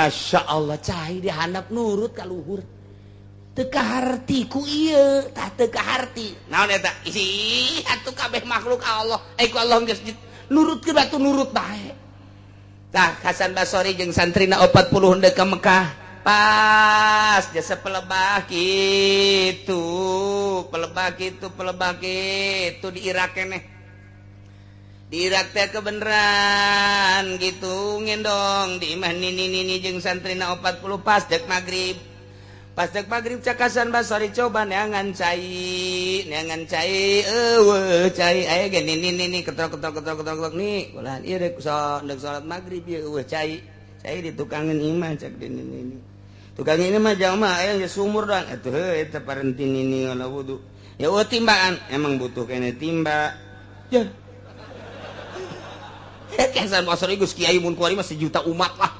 Masya Allah cai dihandap nurut ka luhur. Teu kaharti ku ieu, tah teu kaharti. Naon eta? Ih, atuh kabeh makhluk Allah. Eh ku Allah geus nurut ke batu nurut bae. Tah Hasan Basori jeung santrina 40 hendak ke Mekah. Pas jasa pelebah gitu, pelebah gitu, pelebah gitu di Irak keneh. Di Irak teh kebeneran gitu ngendong di imah nini nini jeung santrina 40 pas dek maghrib. Pas dek maghrib cak Hasan Basori coba neangan cai eueuh cai aya ge nini nini ketrok ketrok ketrok ketrok ketrok nih ulah ieu dek salat maghrib ieu eueuh cai cai di tukangan imah cak di nini nini tukang ini mah jamaah aya geus sumur doang atuh heuh eta parenti nini ngala wudu ya eueuh timbaan emang butuh kene timba ya. Hasan Basri geus kiai mun kuari mah sejuta umat lah.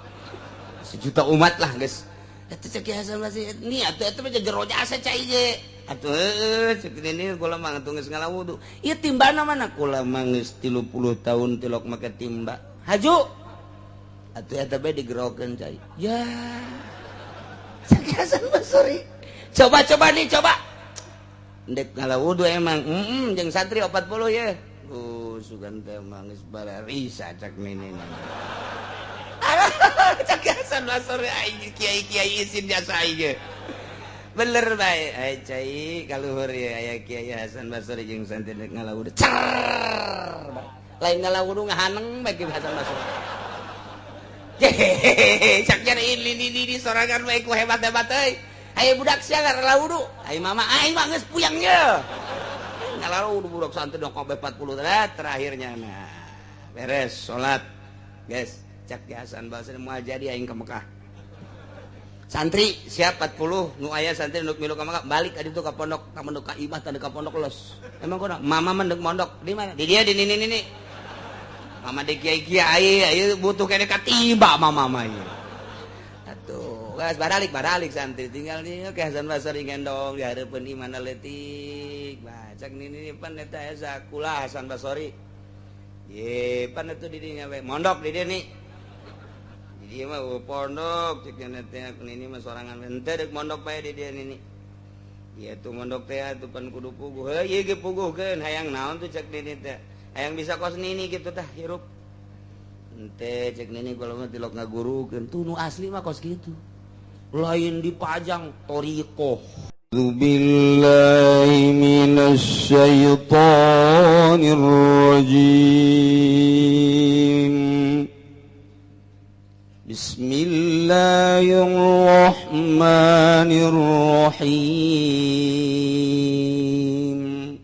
Sejuta umat lah geus. Eta cek Kiai Hasan Basri ni atuh eta mah jero jasa cai ge. Atuh heueuh cek nini kula mah atuh geus ngala wudu. Ieu timbana mana kula mah geus 30 tahun tilok make timba. Haju. Atuh eta bae digerokeun cai. Ya. Cek Kiai Hasan Basri. Coba-coba nih coba. Ndek ngala wudu emang jeung santri 40 ye. Sugan teh mah geus bararisa cak nini. Cak Hasan Basri aing kiai-kiai isin jasa aing. Bener bae ai cai kaluhur ye aya Kiai Hasan Basri jeung santri ngala wudu. Cer. Lain ngala wudu ngahaneng bae Kiai Hasan Basri. Hehehe cak nyari ini ini sorangan bae ku hebat-hebat euy. Aya budak sia ngala wudu. Ai mama aing mah geus puyang ye. Ngala wudu budak santri dong kabeh 40 terakhirnya nah beres salat guys cak Ki Hasan Basri moal jadi aing ke Mekah santri siap 40 nu aya santri nu milu ka Mekah balik ka ditu ka pondok ka mondok ka imah tanda ka pondok los emang kunaon mama mendek mondok di mana di dia di nini nini mama di kiai kiai ieu butuh kene katiba mama mah ieu atuh geus baralik baralik santri tinggal di Ki Hasan Basri ngendong di hareupeun imahna leutik cak nini pan eta esa kula Hasan Basri ye pan atuh di dinya we mondok di dieu nih di dieu mah pondok cek teh nini mah sorangan henteu deuk mondok bae di dieu nini ieu tuh mondok teh atuh pan kudu puguh heuh ieu ge puguhkeun hayang naon tuh cek nini teh hayang bisa kos nini kitu tah hirup henteu cek nini kula mah tilok ngagurukeun tuh nu asli mah kos kitu lain dipajang thoriqoh. Billahi minasy syaithanir rajim. Bismillahirrahmanirrahim.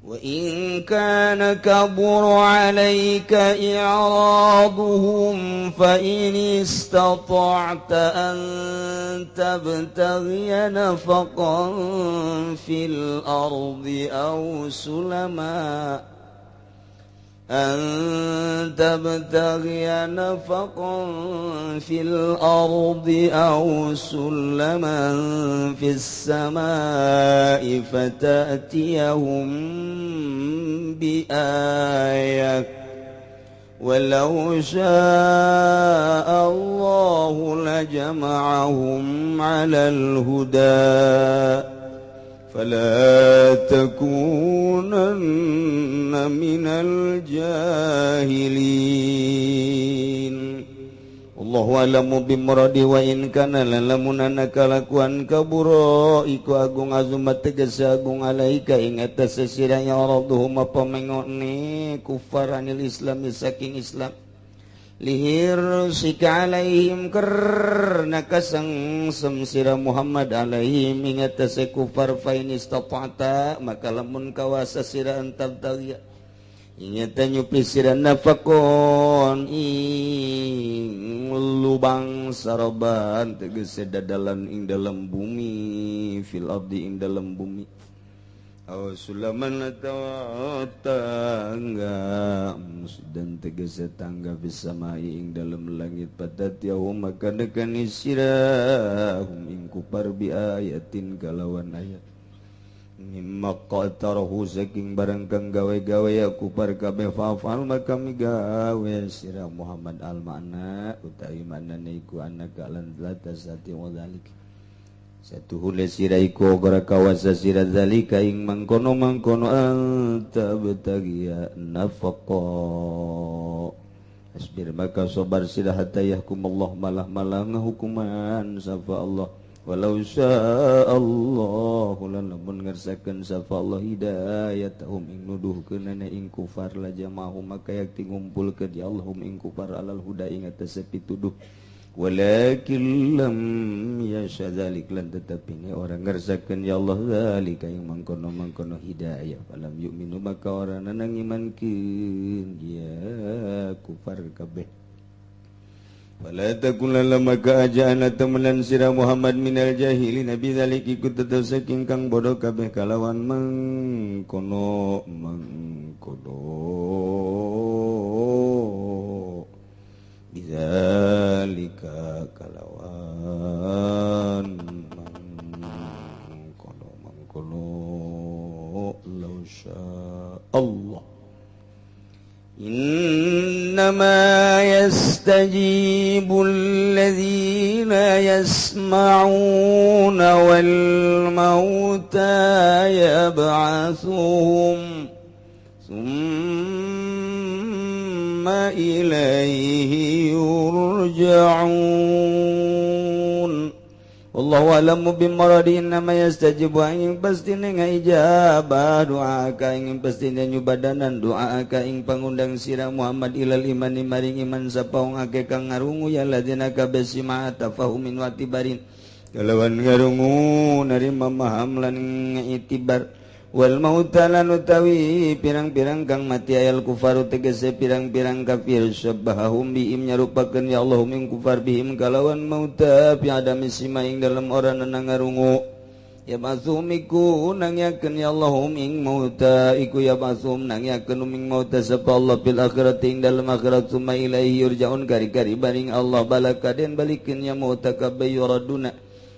Wa in kana kabura 'alaika i'raduhum fa in istata'ta an tabtaghiya nafaqan fil ardi aw sulama an tabtaghiya nafaqan fil ardi aw sulaman fis samaa'i fatatiyahum bi ayah walau syaa'a Allahu lajama'ahum 'alal huda fala takunanna minal jahilin. Allahu a'lamu bimuradi wa in kana lamunana kalakuan kabura iku agung azumat tegese agung alaika ing atas sesira ya rabbuhum pamengone kufaranil islam saking islam lihir sika alaihim karna kasengsem sira Muhammad alaihim ing atase kufar fa in istata'ta maka lamun kawasa sira antabtaghiya ingeta nyupi sira nafakon ing lubang saroban tegese dadalan ing dalam bumi fil ardi ing dalam bumi aw sulaman atawa tangga dan tegese tangga bisamai ing dalam langit patatiyahum maka nekani sirahum ing kupar bi ayatin kalawan ayat. Mimma qatarahu saking barang kang gawe-gawe ya kufar kabeh fa'al maka migawe sira Muhammad al makna utawi maknane iku annaka lan latazati wa dzalik satuhule sira iku ora kawasa sira zalika ing mangkono-mangkono anta betagiya nafaqa asbir maka sabar sira hatta yahkumullah malah-malah ngahukuman sapa Allah. Walau sya'allahu lamun ngersakeun sapa Allah hidayatahum ing nuduhkeunana ing kufar la jama'ahum maka yakti ngumpulkeun ya Allahum ing kufar alal huda ing atase pituduh walakin lam yasha dzalik lan tetepine ora ngersakeun ya Allah zalika ing mangkono-mangkono hidayah falam yu'minu maka ora nanang imankeun ya kufar kabeh. Wala takun maka ajana temenan sira Muhammad minal jahilin nabi zalik ikut tetep saking kang bodoh kabeh kalawan mangkono mangkono bidzalika kalawan mangkono mangkono law sya Allah. إنما يستجيب الذين يسمعون والموتى يبعثهم ثم إليه يرجعون. Wallahu a'lamu bimuradi innama yastajibu ing pastine ngaijabah doa ka ing pastine nyubadanan doa ka ing pangundang sira Muhammad ilal imani maring iman sapa wong akeh kang ngarungu ya ladina kabeh sima tafahumin wa tibarin kalawan ngarungu narima maham lan itibar wal mauta lan utawi pirang-pirang kang mati ayal kufaru tegese pirang-pirang kafir syabahum bihim nyarupakeun ya Allahum ing kufar bihim kalawan mauta fi adami sima ing dalem ora nang ngarungu ya basum iku nangyakeun ya Allahum ing mauta iku ya basum nangyakeun ing mauta sapa Allah bil akhirati ing dalem akhirat summa ilaihi yurjaun kari-kari baring Allah balakaden balikeun ya mauta kabeh yuraduna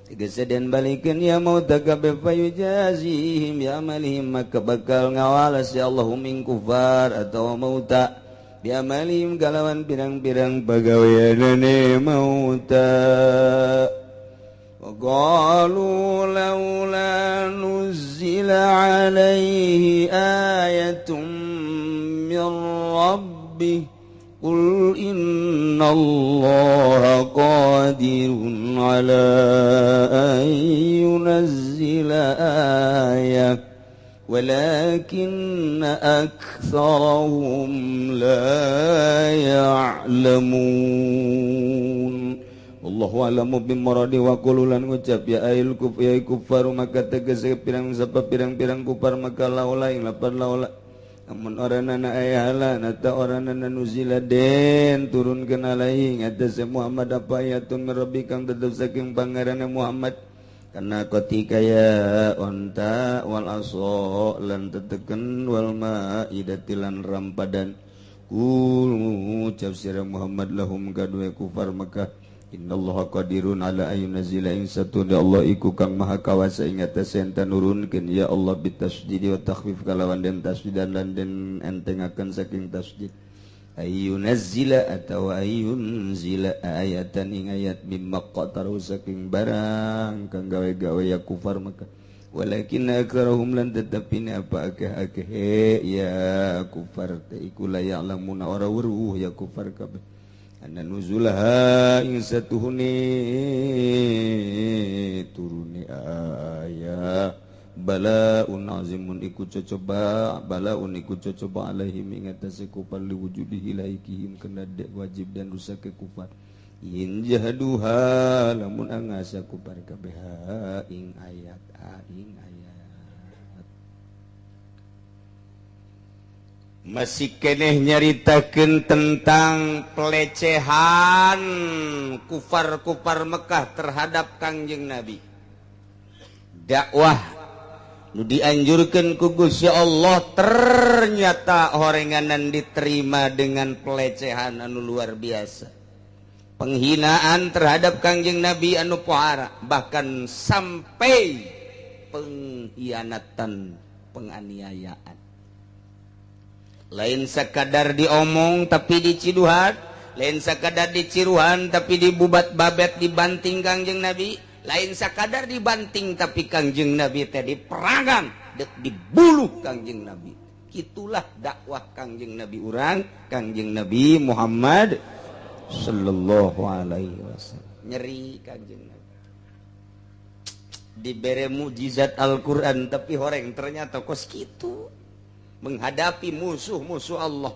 tegese den balikeun ya mauta kabeh fayujazihim ya amalihim maka bakal ngawalas ya Allahum ing kufar atau mauta bi amalihim kalawan pirang-pirang pagaweanane mauta. Wa qalu laula nuzila alaihi ayatun min rabbih Qul inna Allaha qadirun ala an yunazzila ayah walakinna aktsarahum la ya'lamun. Wallahu a'lamu bimuradi wa qul lan ngucap ya ail kuf ya kufaru maka tegese pirang sapa pirang-pirang kufar maka laula ing lapan laula amun oranana ayahala nata oranana nuzila den turunkeun alaihi ngatas Muhammad apa ayatun min rabbika tetep saking pangeranna Muhammad kana ketika ya onta wal aso lan teteken wal maidati lan rampadan kul ngucap sira Muhammad lahum kadue kufar Mekah innallaha qadirun ala ayunzila ing satuna Allah iku kang maha kawasa ing atase enta nurunkeun ya Allah bitasydid wa takhfif kalawan den tasdidan lan den entengaken saking tasdid ayunzila atawa ayunzila ayatan ing ayat mimma qataru saking barang kang gawe-gawe ya kufar Mekah walakin aktsaruhum lan tetepine apa akeh-akeh ya kufar teh iku la ya'lamuna ora weruh ya kufar kabeh anna nuzulaha ing satuhune turune ayah balaun azimun iku cocoba balaun iku cocoba alaihim ing atase kufar liwujudihi laikihim kena dek wajib dan rusak ke kufar in jahduha lamun angasa kufar kabeh ing ayat ing ayat. Masih keneh nyaritakeun tentang pelecehan kufar-kufar Mekah terhadap Kangjeng Nabi. Dakwah nu dianjurkeun ku Gusti Allah ternyata horenganan diterima dengan pelecehan anu luar biasa. Penghinaan terhadap Kangjeng Nabi anu pohara, bahkan sampai pengkhianatan, penganiayaan. Lain sekadar diomong tapi diciduhan, lain sekadar diciruhan tapi dibubat babet dibanting Kangjeng Nabi, lain sekadar dibanting tapi Kangjeng Nabi teh diperanggang, dibuluh Kangjeng Nabi. Itulah dakwah Kangjeng Nabi urang, Kangjeng Nabi Muhammad sallallahu alaihi wasallam. Nyeri Kangjeng Nabi. Dibere mukjizat Al-Qur'an tapi horeng ternyata kos kitu menghadapi musuh-musuh Allah,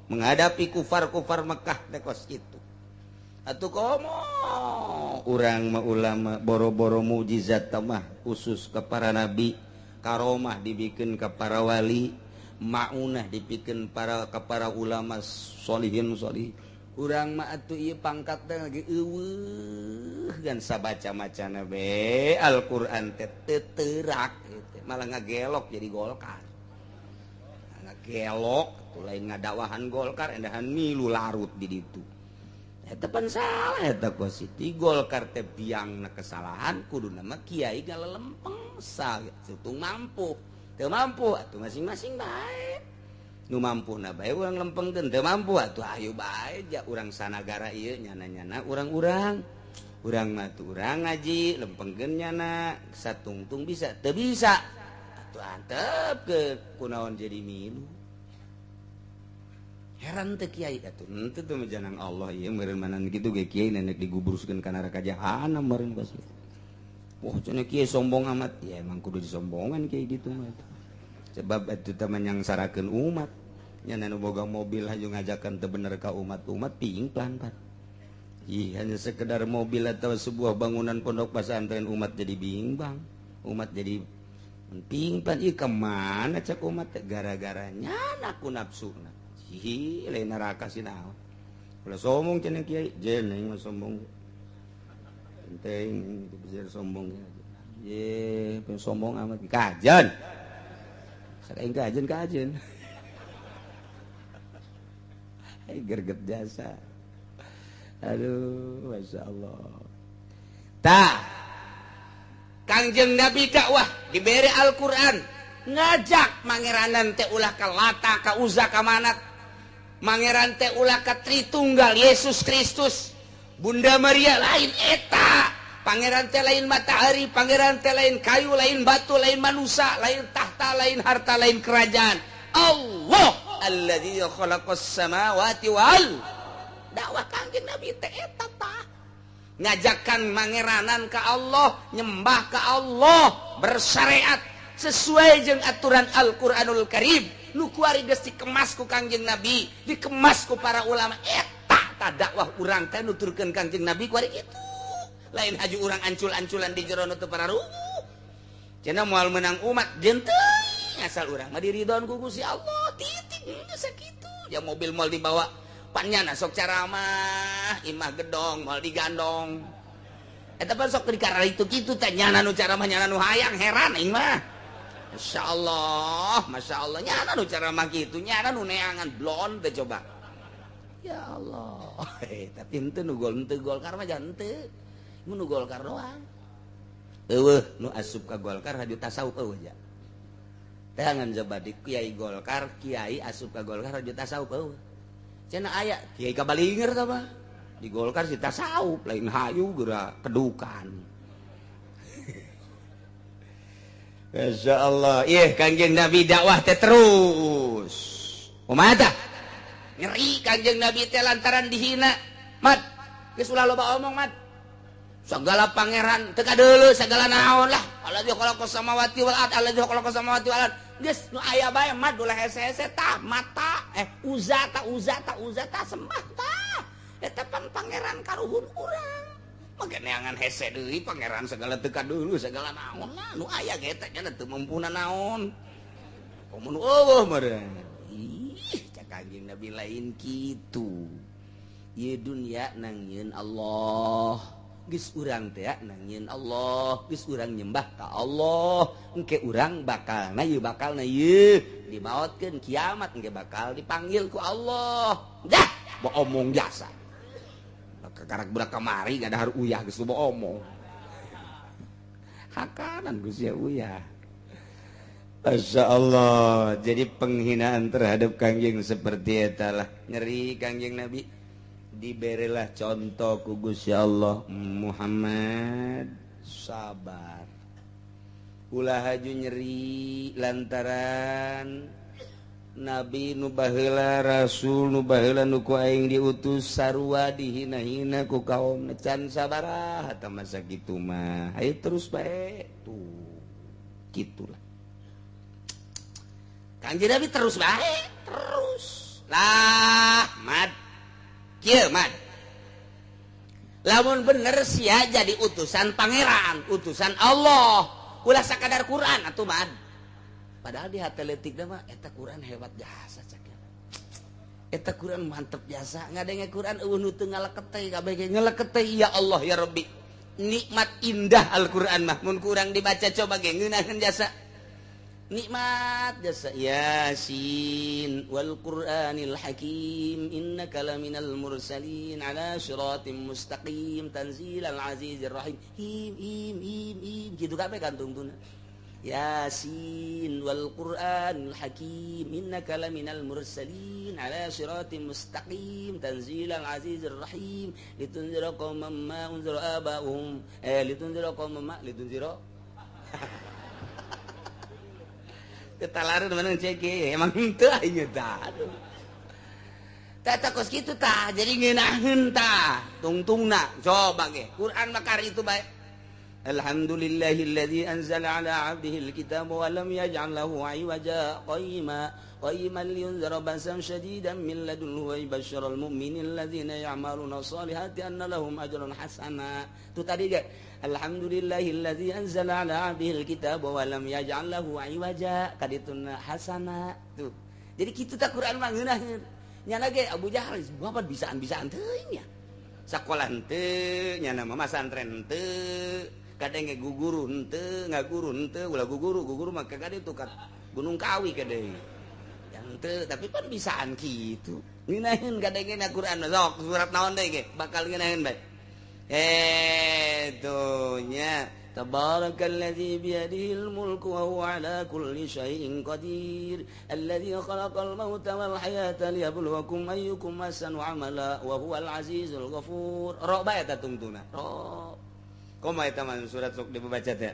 menghadapi kufar-kufar Mekah teh kos kitu. Atuh komo urang mah ulama boro-boro mukjizat mah khusus ke para nabi, karomah dibikin ke para wali, maunah dibikin para ke para ulama solihin solih. Urang mah atuh ieu pangkat teh lagi eueuh gan sabaca macana be Al-Qur'an teh teu terak gitu. Malah ngagelok jadi Golkar. Ngagelok tuh lain ngadakwahan Golkar endahan milu larut di ditu. Eta pan salah eta kos itu. Golkar teh biangna kesalahan kuduna mah kiai galelempeng satung mampu. Teu mampu atuh masing-masing bae. Nu mampu na bae urang lempengkeun, teu mampu atuh ayo bae ja urang sanagara ieu nyana-nyana urang-urang. Urang mah tuh urang ngaji lempengkeun nyana satungtung bisa teu bisa atuh antepkeun kunaon jadi milu. Heran teh kiai atuh henteu teh janang Allah ieu meureun manan kitu ge kiai nenek digubruskeun ka neraka jahanam meureun kos kitu. Wah cenah kiai sombong amat, ya emang kudu disombongan kiai gitu mah. Sebab itu teman yang sarakeun umat nya nu boga mobil haju ngajakan teu bener ka umat-umat pingplan pan. Ih hanya sekedar mobil atau sebuah bangunan pondok pesantren umat jadi bimbang, umat jadi pingplan. Ih kemana cek umat gara-gara nyana ku nafsuna. Ih lain neraka sih naon. Ulah sombong cenah kiai, jeneng mah sombong. Penting bisa sombong. Ye, sombong amat kajen. Sakaing kajen kajen. Hai gerget jasa. Aduh, Masya Allah. Tah, Kangjeng Nabi dakwah diberi Al-Qur'an, ngajak mangeranan teh ulah ka Lata, ka Uza, ka Manat. Mangeran teh ulah ka Tritunggal Yesus Kristus. Bunda Maria lain eta. Pangeran teh lain matahari, pangeran teh lain kayu, lain batu, lain manusia, lain tahta, lain harta, lain kerajaan. Allah alladzi khalaqas samawati wal. Dakwah Kangjeng Nabi teh eta tah. Ngajakan mangeranan ka Allah, nyembah ka Allah, bersyariat sesuai jeung aturan Al-Qur'anul Karim. Nu kuari geus dikemas ku Kangjeng Nabi, dikemas ku para ulama. Eta tah dakwah urang teh nuturkeun Kangjeng Nabi kuari kitu. Lain haju urang ancul-anculan di jero nu teu pararuguh. Cenah moal menang umat jeung teuing asal urang mah diridhoan ku Gusti Allah. Titik geus sakitu. Ya mobil moal dibawa pan nyana sok caramah, imah gedong moal digandong. Eta pan sok di kararitu kitu teh nyana nu caramah nyana nu hayang heran aing mah. Masyaallah, masyaallah nyana nu caramah kitu, nyana nu neangan blon teh coba. Ya Allah. Tapi henteu nu gol henteu Golkar mah jangan henteu. Nu Golkar doang. Eueuh nu asup ka Golkar haju tasawuf eueuh ja. Teangan coba di kiai Golkar, kiai asup ka Golkar haju tasawuf eueuh. Cenah aya kiai kabalinger tah mah. Di Golkar si tasawuf lain hayu geura kedukan. Masyaallah, ieu Kangjeng Nabi dakwah teh terus. Kumaha tah? Nyeri Kangjeng Nabi teh lantaran dihina. Mat, geus ulah loba omong mat. Segala pangeran teu kadeuleu segala naon lah. Alladzi khalaqas samawati wal ard, alladzi khalaqas samawati wal ard. Geus nu aya bae mah ulah hese-hese tah mata uza ta uza ta uza ta sembah tah. Eta pan pangeran karuhun urang. Make neangan hese deui pangeran segala teu kadeuleu segala naon lah nu aya ge teh nya teu mampuna naon. Komo nu eueuh meureun. Ih, cak Kangjeng Nabi lain kitu. Ieu dunya nangieun Allah. Geus urang teh nangieun Allah, geus urang nyembah ka Allah, engke urang bakalna ieu bakalna ieu dimaotkeun kiamat engke bakal dipanggil ku Allah. Dah, bo omong jasa. Kakarak budak kamari ngadahar uyah geus loba omong. Hakanan ku sia uyah. Masya Allah. Jadi penghinaan terhadap Kangjeng seperti etalah. Nyeri Kangjeng Nabi. Diberilah contoh ku Gusti Allah, Muhammad sabar. Ulah haju nyeri lantaran Nabi nu baheula, Rasul nu baheula nu ku aing diutus sarua dihina-hina ku kaum, can sabaraha tah masa kitu mah. Ayo terus bae tuh. Gitulah. Kanjeng Nabi terus bae, terus. Lah, mad. Kieu mad. Lamun bener sia jadi utusan pangeran, utusan Allah. Ulah sakadar Quran atuh mad. Padahal di hati leutik mah eta Quran hebat jasa cak. Eta Quran mantep jasa. Ngadenge Quran eueuh nu teu ngalekete kabeh ge ngalekete ya Allah ya Rabbi. Nikmat indah Al-Quran mah mun kurang dibaca coba ge ngeunaheun jasa. Nikmat jasa. Yasin wal Qur'anil Hakim innaka laminal mursalin ala siratim mustaqim tanzilal azizir rahim. Him him him him kitu kabeh kantungtuna. Yasin wal Qur'anil Hakim innaka laminal mursalin ala siratim mustaqim tanzilal azizir rahim litunzira qauman ma unzira aba'uhum litunzira qauman ma litunzira ketalaran mana cek emang henteu aing tah. Aduh. Tah kos kitu tah jadi ngeunaheun tah tungtungna coba ge Quran makar itu bae. Alhamdulillahilladzi anzala ala 'abdihi alkitaba wa lam yaj'al lahu 'iwaja qayyima qayyiman liyunzira ba'san shadidan min ladunhu wa yubashshiral mu'minina alladzina ya'maluna sholihati anna lahum ajran hasana. Tu tadi ge alhamdulillahilladzi anzala ala 'abdihi alkitaba wa lam yaj'al lahu 'iwaja kadituna hasana. Tuh. Jadi kitu tah Quran mah ngeunaheun. Nyana ge Abu Jahal bapak bisaan-bisaan teuing nya. Sakola henteu, nyana mah masantren henteu. Kadang ge guguru henteu, ngaguru henteu, ulah guguru, guguru mah ka ditu ka Gunung Kawi ka deui. Henteu, tapi pan bisaan kitu. Ngeunaheun kadang na Quran sok surat naon deui ge bakal ngeunaheun bae. Tuh nya tabarakalladzi biyadihil mulku wa huwa ala kulli syai'in qadir alladzi khalaqal mauta wal hayata liyabluwakum ayyukum ahsanu amala wa huwal azizul ghafur. Ro bae eta tungtuna. Ro. Kumaha eta mah surat sok dibaca teh?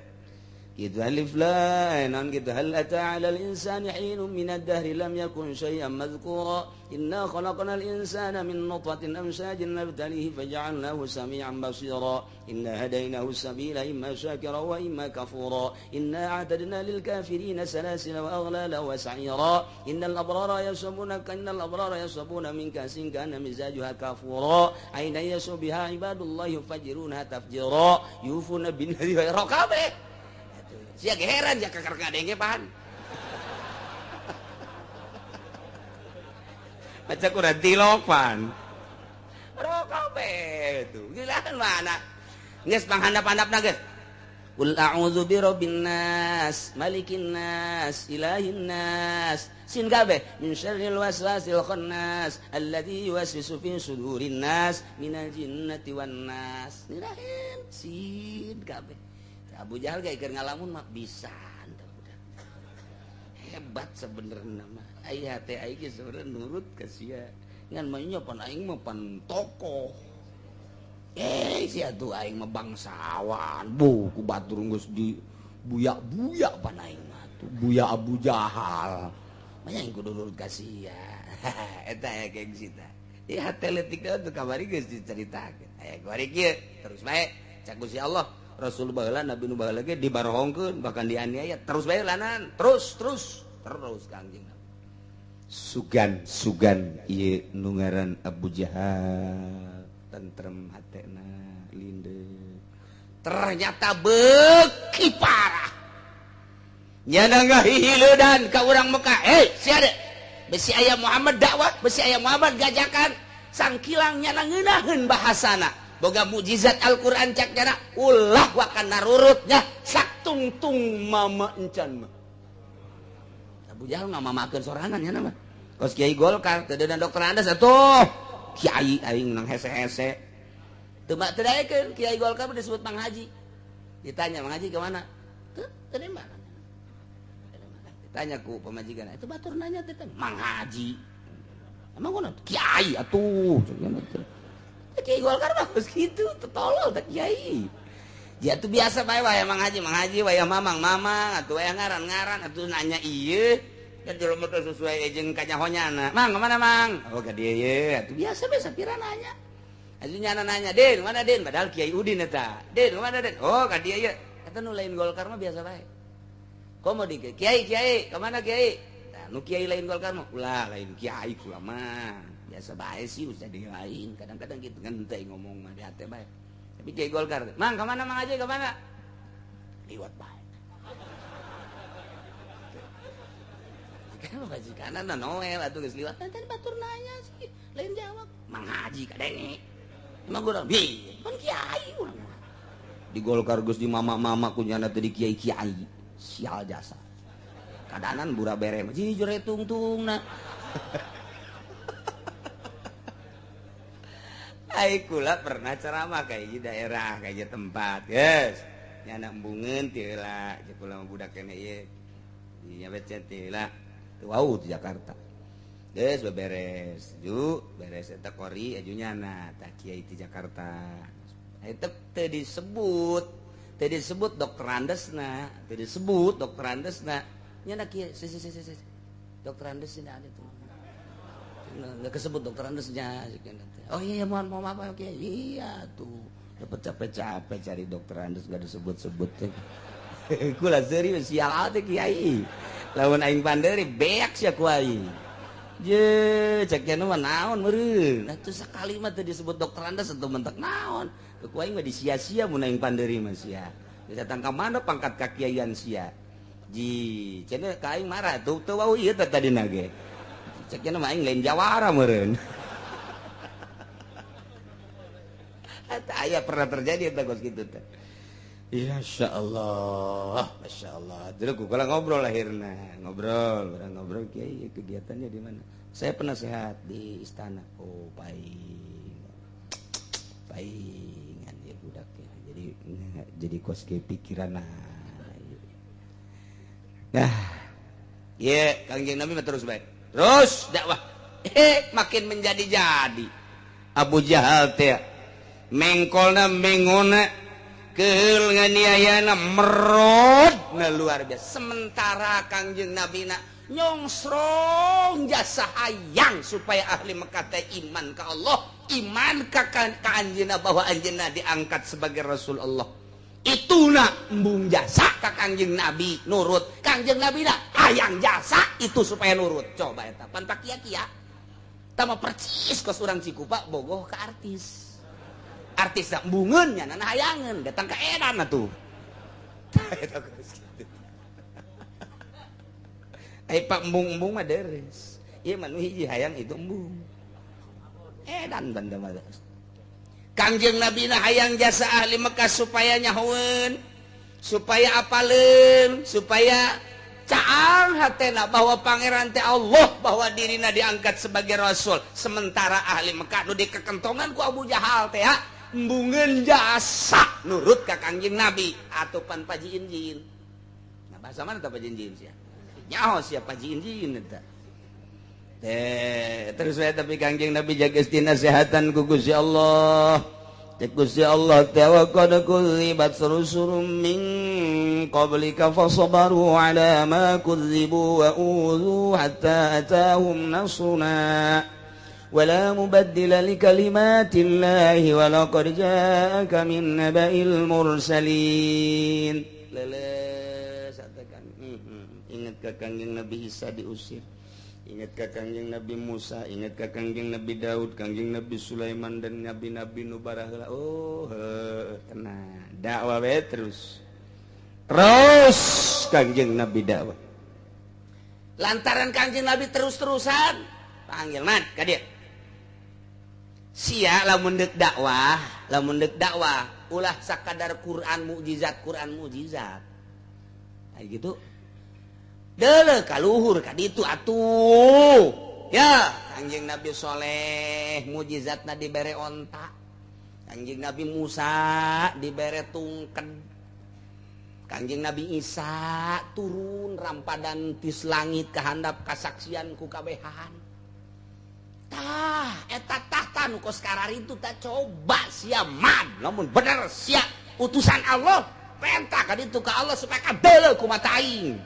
Gitu alif lam non gitu hal ata 'alal insani hinun minad dahri lam yakun syai'an madhkura inna khalaqnal insana min nutfatin amshajin nabtalihi faja'alnahu sami'an basira inna hadainahu sabila imma syakira wa imma kafura inna a'tadna lil kafirina salasila wa aghlala wa sa'ira innal abrara yashrabuna min kasin kana mizajuha kafura aina yashu biha ibadullahi yufajiruna tafjira yufuna bin nadhi wa raqabe. Sia heran ya kakar ngadenge pan. Maca kurang tilopan. Rokabe tuh. Gila mana? Geus panghandap-handapna geus. Qul a'udzu birabbin nas, malikin nas, ilahin nas. Sin kabeh min syarril waswasil khannas alladzi yuwaswisu fi sudurin nas minal jinnati wan nas. Nirahin sin kabeh. Abu Jahal gak keur ngalamun mah bisa budak. Hebat sebenarnya mah. Ai hate aing ge sebenarnya nurut ka sia. Ngan mah nya pan aing mah pan tokoh. Sia tuh aing mah bangsawan. Bu ku batur geus di buyak-buyak pan aing mah tuh. Buya Abu Jahal. Mah aing kudu nurut ka sia. Eta aya gengsi tah. Ieu hate leutik teh kamari geus dicaritakeun. Aya kuari kieu terus bae cak Gusti Allah. Rasul baheula Nabi nu baheula ge dibarohongkeun bahkan dianiaya terus bae lanan terus terus terus Kangjeng Nabi. Sugan sugan ieu nu ngaran Abu Jahal tentrem hatena lindeu ternyata beuki parah nyana ngahileudan ka urang Mekah. Sia de besi aya Muhammad dakwah besi aya Muhammad gajakan sangkilang nyana ngeunaheun bahasana boga mukjizat Al-Qur'an cak jana ulah wakan narurutnya saktungtung mama encan mah. Abu Jahal ngamamakeun sorangan nya mah. Kos kiai Golkar teu deuna dokter Andas atuh. Kiai aing nang hese-hese. Teu mah teu daekeun kiai Golkar mah disebut Mang Haji. Ditanya Mang Haji ke mana? Teu terima. Ditanya ku pamajikan, itu batur nanya teh Mang Haji. Emang kunaon? Kiai atuh. Kiai Golkar mah geus kitu, tolol teh kiai. Ya tuh biasa bae wae Mang Haji wae mamang mamang atuh wae ngaran-ngaran atuh nanya ieu. Kan jelema teh sesuai jeung kanyahonyana. Mang kemana Mang? Oh ka dieu ye. Atuh biasa bae sapira nanya. Atuh nyana nanya, "Din, mana Din?" Padahal Kiai Udin eta. "Din, mana Din?" "Oh, ka dieu ye." Eta nu lain Golkar mah biasa bae. Komo di Kiai, Kiai, kemana Kiai? Nah, nu Kiai lain Golkar mah ulah lain Kiai kula mah. Biasa bae sih usah di lain. Kadang-kadang gitu kan teh ngomong mah di hate bae. Tapi Kiai Golkar, "Mang, kemana Mang Haji, kemana?" Liwat bae. Kan majikan na Noel atuh geus liwat tadi batur nanya sih lain jawab Mang Haji kadenge emang urang bi kan kiai urang di Golkar geus di mama-mama kunyana teh di kiai-kiai sial jasa kadanan bura bere mah jujur tungtungna. Ai kula pernah ceramah kayak di daerah kayak tempat yes nyana embungeun teu heula jeung kula mah budak keneh ieu nya becet teu heula. Wow di Jakarta. Geus beberes, ju beres eta kori aju nyana tah kiai di Jakarta. Eta teu disebut dokter Andesna, teu disebut dokter Andesna. Nyana kiai si si si si. Dokter Andesna ada tuh. Enggak kesebut dokter Andesnya. Oh iya mohon maaf kiai. Iya tuh. Dapat capek-capek cari dokter Andes enggak disebut-sebut teh. Kula serius sial teh kiai. Lamun aing panderi beak sia ku aing. Je cek nya mah naon meureun. Atuh sakali mah teu disebut dokter Andes atuh mentek naon. Ku aing mah disia-sia mun aing panderi mah sia. Geus datang ka mana pangkat kakiaian sia. Ji cenah ka aing marah tuh teu wau ieu teh tadina ge. Cek nya mah aing lain jawara meureun. Eta aya pernah terjadi eta kos kitu teh. Ya Masya Allah, Masya Allah. Dulu kalau ngobrol akhirnya, ngobrol, kiai kegiatannya di mana? Saya penasehat di istana. Oh, paingan ya budak ya. Jadi kos ke pikiran. Nah, ya Kangjeng Nabi terus baik, terus dakwah. Makin menjadi-jadi. Abu Jahal teh mengkolna mengona. Keul nganiayana merod na luar biasa. Sementara Kangjeng Nabi na nyongsrong jasa hayang supaya ahli Mekah teh iman ka Allah, iman ka anjeunna bahwa anjeunna diangkat sebagai Rasul Allah. Ituna embung jasa ka Kangjeng Nabi nurut. Kangjeng Nabi na hayang jasa itu supaya nurut. Coba eta pan pakia-kia. Tama percis kos urang Cikupa bogoh ka artis. Artis dah embungeun nya nana hayangeun datang ka edan atuh. Ai pak embung-embung mah deres. Ieu mah nu hiji hayang itu embung. Edan banda mah. Kangjeng Nabi na hayang jasa ahli Mekah supaya nyahoeun, supaya apaleun, supaya caang hatena bahwa pangeran teh Allah, bahwa dirina diangkat sebagai rasul. Sementara ahli Mekah nu dikekentongan ku Abu Jahal teh embungeun jasa nurut ka Kangjeng Nabi atuh pan pajiin-jiin. Nah bahasa mana tah pajiin-jiin sia? Nyaho sia pajiin-jiin eta. Teh terus we tapi Kangjeng Nabi jaga nasihatan ku Gusti Allah. Cek Gusti Allah teh wa qad kudzibat rusulun min qablika fasabaru ala ma kudzibu wa udzu hatta atahum nasruna wala mubaddila likalimatillahi wa laqad ja'aka min naba'il mursalin. Leles katakan ingat ka Kangjeng Nabi Isa diusir, ingat ka Kangjeng Nabi Musa, ingat ka Kangjeng Nabi Daud, Kangjeng Nabi Sulaiman dan nabi-nabi nu baraheula. Oh, tenang. Dakwah we terus. Terus Kangjeng Nabi dakwah. Lantaran Kangjeng Nabi terus-terusan panggil man ka dieu. Sia lamun deuk dakwah, ulah sakadar Quran mukjizat, Quran mukjizat. Nah, gitu. Deuleu kaluhur ka ditu atuh. Ya, Kangjeng Nabi Soleh mukjizatna dibere onta. Kangjeng Nabi Musa dibere tungked. Kangjeng Nabi Isa turun rampadan tis langit kehandap kasaksian ku kabehan. Tah eta tahta nu kos kararitu tak coba sia man lamun bener sia utusan Allah penta ka ditu ka Allah supaya kadeuleu ku mata aing.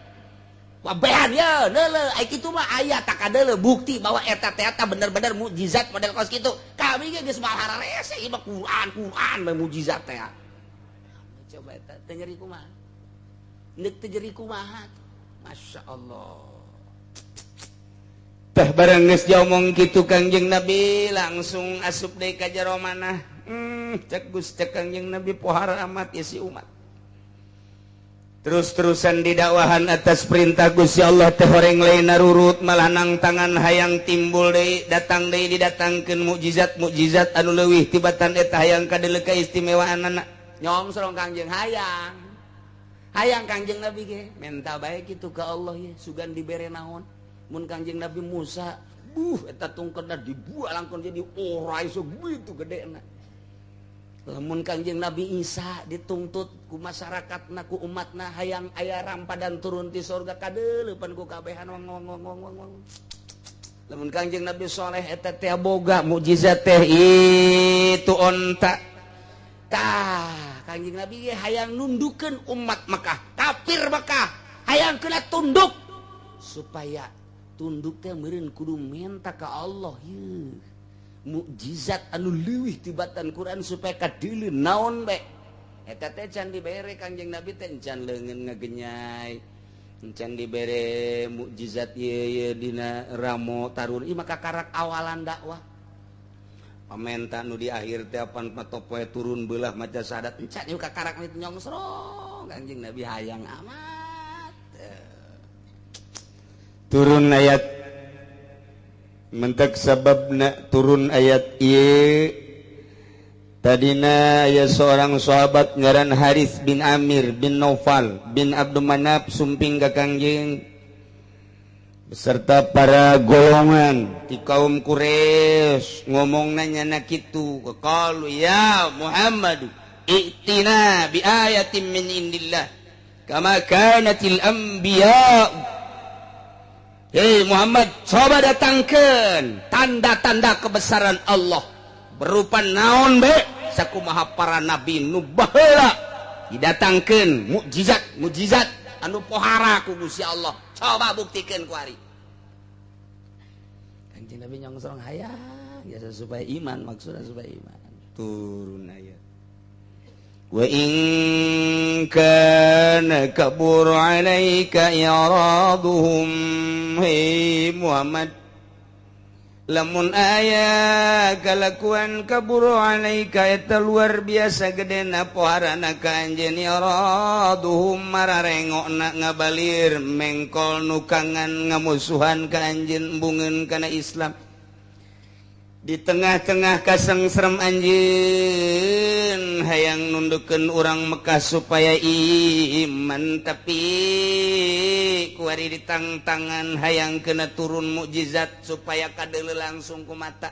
Wabehan ya deuleu ai kitu mah aya tak kadeuleu bukti bahwa eta teh eta bener-bener mukjizat model kos kitu. Kami ge geus mahararese ieu mah Quran Quran mah mukjizat teh. Coba eta teu nyeri kumaha? Neuk teu nyeri kumaha? Masya Allah. Tah barang geus diomong kitu Kangjeng Nabi langsung asup deui ka jero manah. Cek Gus cek Kangjeng Nabi pohara amat isi umat. Terus-terusan didakwahan atas perintah Gusti Allah teh horeng lain narurut malah nang tangan hayang timbul deui datang deui didatangkeun mukjizat-mukjizat anu leuwih tibatan eta hayang kadeuleu kaistimewaanana. Nyongsrong Kangjeng hayang. Hayang Kangjeng Nabi ge menta bae kitu ka Allah ye sugan dibere naon. Mun Kangjeng Nabi Musa buh eta tungketna dibuat langkon jadi ora iso gitu gedena. Lamun Kangjeng Nabi Isa dituntut ku masyarakatna ku umatna hayang aya rampadan turun ti sorga kadeuleupan ku kabehan wong wong wong wong wong. Lamun Kangjeng Nabi Soleh eta teh boga mukjizat teh itu onta. Tah Kangjeng Nabi ge hayang nundukeun umat Mekah, kafir Mekah, hayang kena tunduk supaya tunduk teh meureun kudu menta ka Allah yeuh. Mukjizat anu leuwih tibatan Quran supaya kadeuleu naon bae. Eta teh can dibere Kangjeng Nabi teh can leungeun ngagenyai. Can dibere mukjizat ieu ieu dina ramo tarun ieu maka karak awalan dakwah. Pamenta nu di akhir teh apan patopoe turun beulah maca syahadat encan ieu kakarak itu nyongsrong Kangjeng Nabi hayang amat. Turun ayat mentek sababna turun ayat ieu tadina aya seorang sahabat ngaran Haris bin Amir bin Naufal bin Abdul Manaf sumping ka Kangjeng beserta para golongan di kaum Quraisy ngomong nanya na kitu qalu ya Muhammad i'tina bi ayatin min indillah kama kanatil anbiya. Hei Muhammad, coba datangkan tanda-tanda kebesaran Allah berupa naon be sakumaha para nabi nu baheula didatangkeun mukjizat mukjizat anu pohara ku Gusti Allah. Coba buktikan ku ari. Kanjeng Nabi nyongsrong hayang ya supaya iman, maksudnya supaya iman. Turun ayat wa in kana kabur 'alaika i'raduhum. Hei Muhammad, lamun aya kalakuan kabur 'alaika eta luar biasa gedena poharana ka anjeun i'raduhum mararengokna ngabalir mengkol nukangan ngamusuhan ka anjeun embungeun kana Islam. Di tengah-tengah kasengserem anjeun hayang nundukeun urang Mekah supaya iman, tapi kuari ditangtangan hayang kena turun mukjizat supaya kadeuleu langsung ku mata.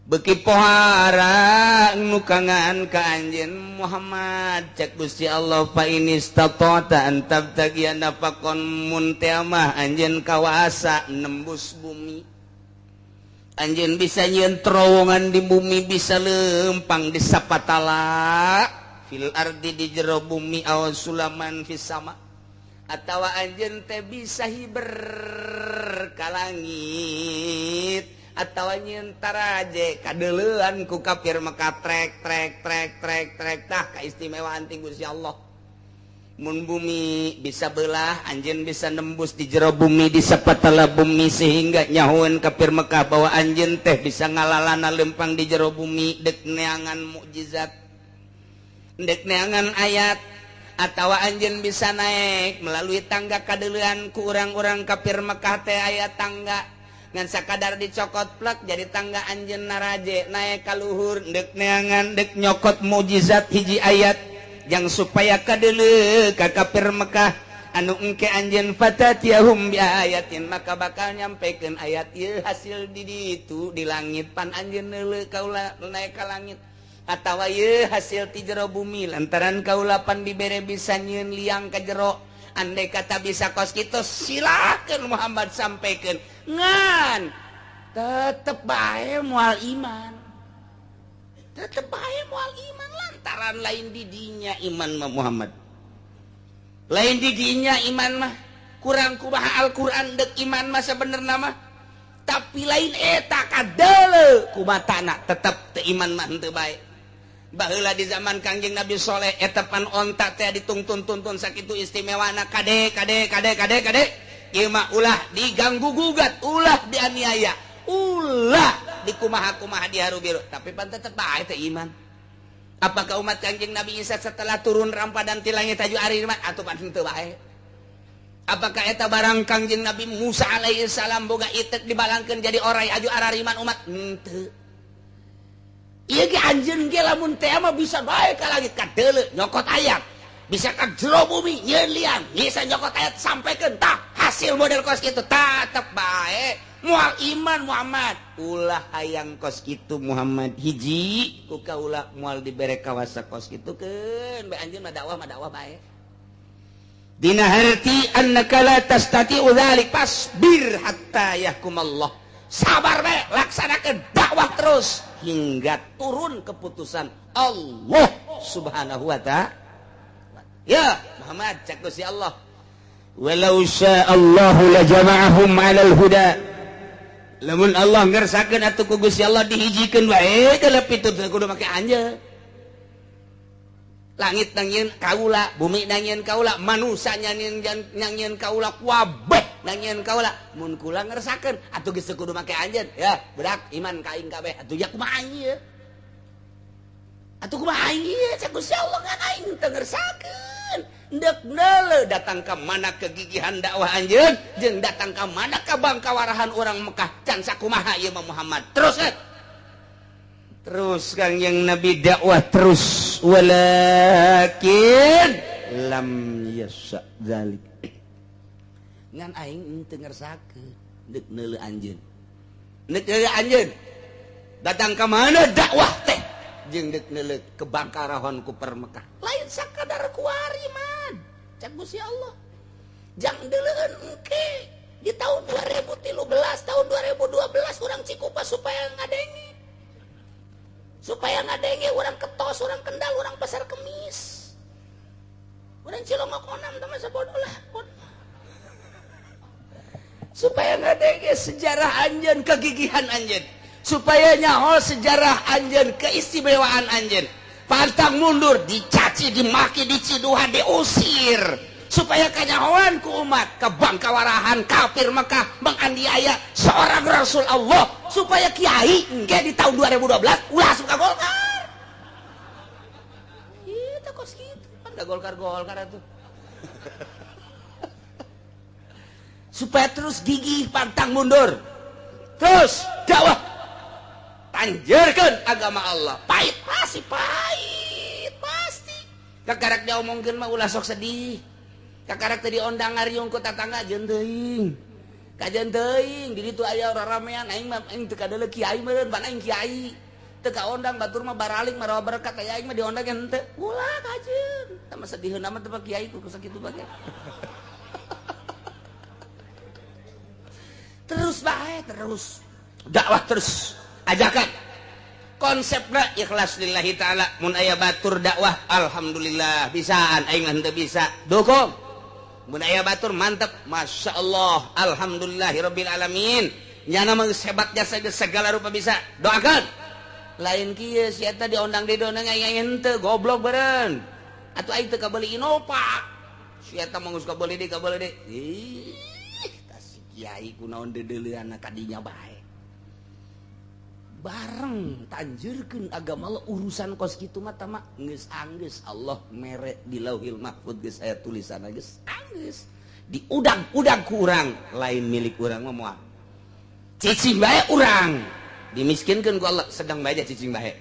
Beuki pohara nukangan ka anjeun Muhammad cek Gusti Allah fa inistata'ta an tabtagiya nafaqon mun teh mah anjeun kawasa nembus bumi. Anjeun bisa nyieun terowongan di bumi, bisa lempang di sapatala fil ardi di jero bumi aw sulaman fis sama, atawa anjeun teh bisa hiber ka langit, atawa nyieun taraje kadeuleuan ku kafir Mekah trek trek trek trek trek. Tah kaistimewaan ti Gusti Allah. Mun bumi bisa belah, anjeun bisa nembus di jero bumi, di sapatala bumi, sehingga nyahoeun kafir Mekah bahwa anjeun teh bisa ngalalana lempang di jero bumi dek neangan mukjizat, dek neangan ayat, atawa anjeun bisa naik melalui tangga kadeuleuan ku urang-urang kafir Mekah teh aya tangga ngan sakadar dicokot plek jadi tangga anjeun naraje naik ka luhur dek neangan dek nyokot mukjizat hiji ayat yang supaya kadeuleu ka kafir Mekah anu engke anjeun fatatiyahum bi ayatin, maka bakal nyampekeun ayat ieu hasil di ditu di langit pan anjeun neuleuh kaula naik ka langit. Atawa ye hasil ti jero bumi lantaran kaulapan dibere bisa nyieun liang ka jero. Andai kata bisa kos kitu silakan Muhammad sampaikan ngan tetep bae moal iman. Tetep bae moal iman lantaran lain didinya iman mah Muhammad. Lain didinya iman mah kurang kumaha Al-Qur'an deuk iman mah sabenerna mah. Tapi lain eta kadeuleu kumatana tetep teu iman mah henteu bae. Baheula di zaman Kangjeng Nabi Soleh eta pan onta teh ditungtun-tuntun sakitu istimewana kade kade kade kade kade ieu mah ulah diganggu gugat, ulah dianiaya, ulah dikumaha-kumaha diharu biru, tapi pan tetep bae teh iman. Apakah umat Kangjeng Nabi Isa setelah turun rampadan ti langit taju ari iman atuh pan henteu bae? Apakah eta barang Kangjeng Nabi Musa alaihi salam boga itek dibalangkeun jadi orai aju arariman umat? Henteu. Ieu ge anjeun ge lamun teh mah bisa bae ka langit kadeuleu nyokot ayat, bisa ka jero bumi nyieun liang, bisa nyokot ayat sampaikan tah hasil model kos kitu tetep bae moal iman Muhammad. Ulah hayang kos kitu Muhammad hiji ku kaula moal dibere kawasa kos kitu keun bae anjeun mah dakwah bae. Dina harti annaka la tastati'u dzalik fasbir hatta yahkumallah. Sabar bae, laksanakan dakwah terus hingga turun keputusan Allah Subhanahu wa ta'ala. Ya Muhammad cak Gusti Allah, walau sya'allahu la jama'ahum 'alal huda. Lamun Allah ngersakeun atuh ku Gusti Allah dihijikeun bae kalep itu kudu make anjeun. Langit nangieun kaula, bumi nangieun kaula, manusia nangieun kaula, kabeh nangieun kaula. Mun kula ngersakeun atuh geus kudu make anjeun. Ya, budak iman ka aing kabeh. Atuh ya kumaha aing ieu? Atuh kumaha aing ieu? Cak Gusti Allah ngan aing teu ngersakeun. Deuk neuleuh datang ka mana kegigihan dakwah anjeun jeung datang ka mana ka bangkawarahan urang Mekah. Can sakumaha ieu mah Muhammad. Terus terus Kangjeng Nabi dakwah terus, walakin lam yasha dzalik. Ngan aing teu ngersakeun deuk neuleuh anjeun. Deuk neuleuh anjeun. Datang ka mana dakwah teh jeung deuk neuleuh kebangkarahon ku per Mekah. Lain sakadar kuari man. Cak Gusti Allah. Jang deuleueun engke di tahun 2013, tahun 2012 urang Cikupa supaya ngadenge. Supaya ngadenge orang Ketos, orang Kendal, orang Pasar Kemis, orang Cilongok onam teman sebodoh lah. Supaya ngadenge sejarah anjeun, kegigihan anjeun, supaya nyaho sejarah anjeun, keistimewaan anjeun. Pantang mundur, dicaci, dimaki, diciduhan, diusir, supaya kanyahoan ku umat kebangkawarahan kafir Mekah menganiaya seorang Rasul Allah, supaya kiai engke di tahun 2012 ulah suka Golkar. Itu kos kitu kan da Golkar-Golkar atuh. Supaya terus gigih pantang mundur. Terus dakwah tanjerkeun agama Allah. Pahit pasti, pahit pasti. Kakarak diomongkeun mah ulah sok sedih. Kakarak teu diondang ngariung ku tatangga jeung teuing. Kajeun teuing di ditu aya raramean aing mah aing teu kadeuleu kiai meureun pan aing kiai. Teu kaondang batur mah baraling marawa berkat aya aing mah diondang ge henteu. Ulah kajeun. Tah mah sediheun amat teh kiai ku sakitu bae. Terus bae terus. Dakwah terus. Ajakan. Konsepna ikhlas lillahi taala. Mun aya batur dakwah alhamdulillah bisaan aing mah henteu bisa. Dukung. Mun aya batur mantep, masya Allah, alhamdulillahirabbil alamin. Nyana mah geus hebat jasa geus segala rupa bisa. Doakan. Lain kieu si eta diondang didondang aing henteu goblok beureun. Atuh aing teu kabeuli Innova. Si eta mah geus kabeuli deui kabeuli deui. Ih, tah si kiai kunaon deudeuleunna ka dinya bae. Bareng tanjurkeun agama Allah urusan kos kitu mah tama geus anggeus Allah mere di Lauhil Mahfud geus aya tulisanna geus anggeus diudang-udang ku urang lain milik urang mah moal cicing bae urang dimiskinkeun ku Allah sedang bae cicing bae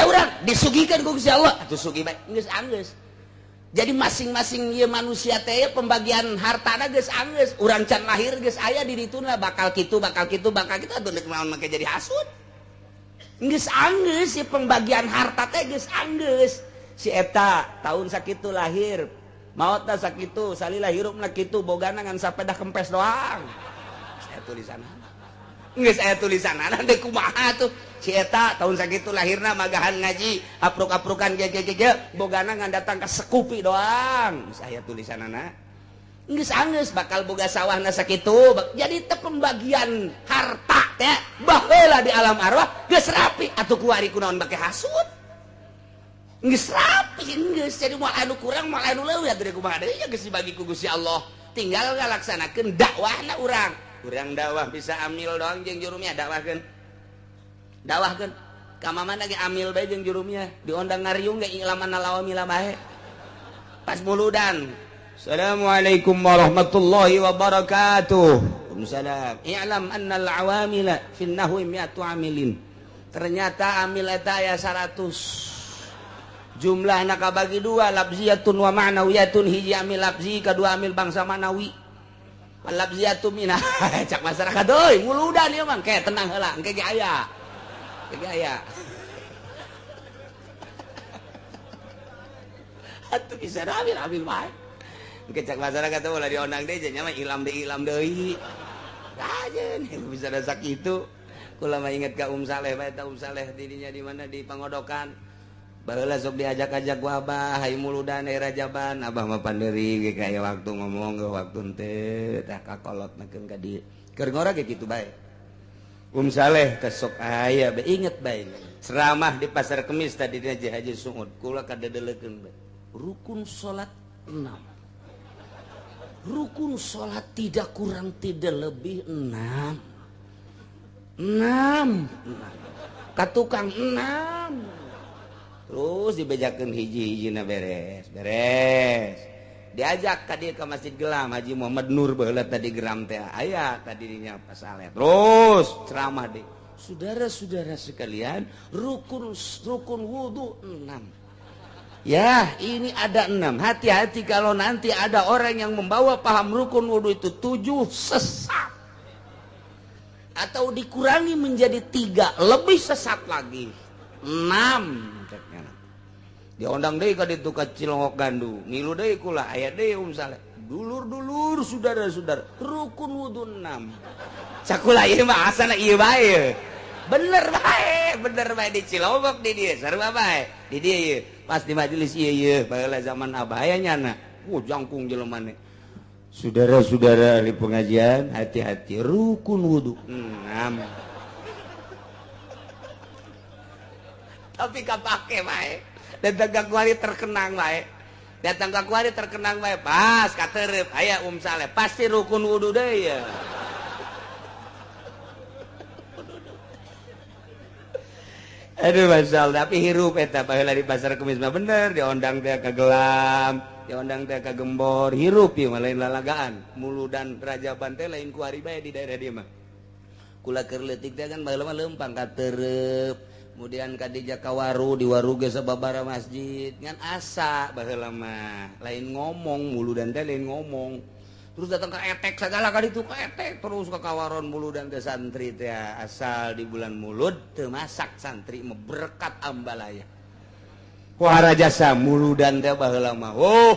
urang disugihkeun ku Gusti Allah atuh sugih bae geus anggeus. Jadi masing-masing ieu manusia teh pembagian hartana geus anggeus, urang can lahir geus aya di dituna bakal kitu bakal kitu bakal kitu atuh deuk naon make jadi hasud. Geus anggeus si pembagian harta teh geus anggeus. Si eta tahun sakitu lahir, maotna sakitu, salila hirupna kitu, bogana ngan sapeda kempes doang. Saya tulisan. Geus aya tulisanana deui kumaha tuh. Si eta tahun sakitu lahirna magahan ngaji, apruk-aprukan ge ge ge, bogana ngan datang ka sekupi doang. Geus aya tulisanana. Geus anggeus bakal boga sawahna sakitu. Jadi teh pembagian harta teh baheula di alam arwah geus rapi atuh kuari kunaon bake hasud. Geus rapi geus jadi moal anu kurang moal anu leuwih atuh kumaha deui geus dibagi ku Gusti Allah. Tinggal ngalaksanakeun dakwahna urang. Urang dakwah bisa amil doang jeung jurumnya dakwahkeun. Dakwahkeun ka mamana ge amil bae jeung jurumnya diondang ngariung ge ilaman lawamila bae. Pas muludan. Assalamualaikum warahmatullahi wabarakatuh. Waalaikumsalam. I'lam annal awamila fin nahwi mi'atu amilin. Ternyata amil eta aya 100. Jumlahna kabagi dua, lafziyatun wa ma'nawiyatun. Hiji amil lafzi, kadua amil bangsa ma'nawi. Lafziyatu minah. Cak masyarakat euy, muludan ieu mah. Ke tenang heula, engke ge aya. Engke ge aya. Atuh bisa amil bae. Kecak masyarakat tuh ulah diondang deui nya mah ilam deui. Aja nih bisa dasak itu. Kula mah inget ka Saleh bae ta Saleh didinya di mana di Pangodokan. Baheula sok diajak-ajak ku abah hayu muludan daerah Rajaban, abah mah panderi ge kaya waktu ngomong ge waktu henteu tah kakolot nakeun ka dieu. Keur ngora ge kitu bae. Saleh teh sok aya bae inget bae. Ceramah di Pasar Kemis tadi dina Haji Sungut kula kadedelekeun bae. Rukun salat 6. Rukun sholat tidak kurang tidak lebih 6. 6 katukang 6. Terus dibejakeun hiji-hijina beres. Beres. Diajak ka dieu ka Masjid Gelam Haji Muhammad Nur baheula tadi geram teh aya tadi dinya Pak Saleh. Terus ceramah deui. Saudara-saudara sekalian, rukun wudu 6. Ya, ini ada 6. Hati-hati kalau nanti ada orang yang membawa paham rukun wudu itu 7 sesat. Atau dikurangi menjadi 3, lebih sesat lagi. 6. Diondang deui ka ditu ka Cilongok Gandu. Ngilu deui kula aya deui Saleh. Dulur-dulur saudara-saudara, rukun wudu 6. Cakula ieu mah asana ieu bae. Bener bae di Cilongok di dieu sarua bae. Di dieu ieu. Pas di majelis ieu ieu baheula zaman abah aya nyana. Jangkung jelema ne. Saudara-saudara ahli pengajian, hati-hati rukun wudu 6. Tapi kapake bae. Datang ka kuari terkenang bae. Datang ka kuari terkenang bae. Pas katereup aya Saleh, pasti rukun wudu deui ya. Aduh masya Allah, tapi hirup eta baheula di Pasar Kemis mah bener diondang teh ka Gelam, diondang teh ka Gembor, hirup ieu mah lain lalagaan. Muludan Rajaban teh lain kuari bae di daerah dieu mah. Kula keur leutik teh kan baheula mah leumpang ka Tereup, kemudian ka di Jakawaru, di Waru ge sababaraha masjid, ngan asa baheula mah. Lain ngomong muludan teh lain ngomong. Terus datang ke etek segala kali itu ke etek terus ke kawaron muludan teh santri teh asal di bulan mulud teu masak santri mah berkat ambalaya. Wah jasa muludan teh baheula mah. Oh,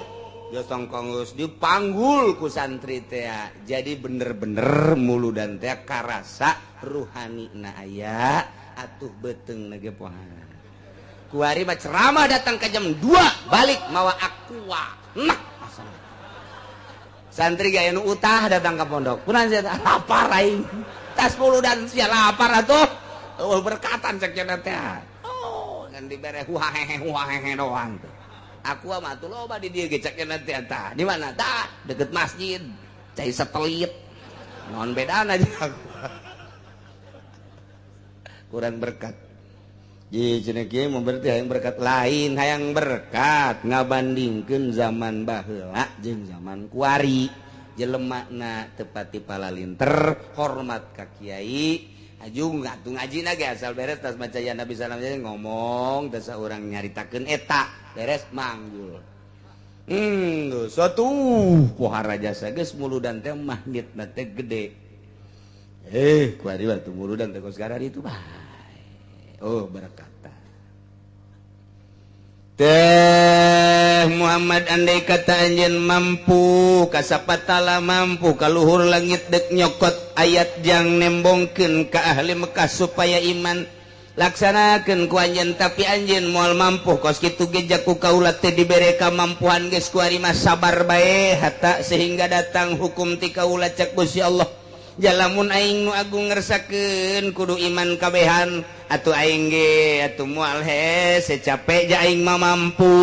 jasa geus dipanggul ku santri teh. Jadi bener-bener muludan teh karasa ruhanina aya atuh beuteungna ge pohan. Kuari mah ceramah datang ke jam 2 balik mawa aqua. Nah, santri gaya nu utah datang ke pondok. Kunaon sia lapar aing. Tas muludan sia lapar atuh. Eueuh berkatan cek cenah teh. Oh, ngan dibere huahehe doang tuh. Aku mah atuh loba di dieu ge cek cenah teh tah. Di mana tah? Deket masjid. Cai setelit. Naon bedana aja aku. Kurang berkat. Ji cenah kieu mun berarti hayang berkat lain, hayang berkat ngabandingkeun zaman baheula jeung zaman kuari. Jelemana teu pati palalinter, hormat ka kiai, aju ngatu ngajina ge asal beres tas maca ya Nabi salam ngomong tas urang nyaritakeun eta, beres manggul. Satu pohara jasa geus muludan teh magnetna teh gede. Kuari batu muludan teh kos garari itu bae. Oh berkata teh Muhammad, andai kata anjeun mampu kasapatala mampu kaluhur langit dek nyokot ayat jang nembongkeun ka ahli Mekah supaya iman, laksanakeun ku anjeun, tapi anjeun moal mampu. Kos kitu ge jaku kaula teh dibere kamampuan geus ku ari mah sabar bae hatta sehingga datang hukum ti kaula cek Gusti Allah. Jalamun aing nu agung ngersakeun kudu iman kabehan atuh aing ge atuh moal hese capek ja aing mah mampu.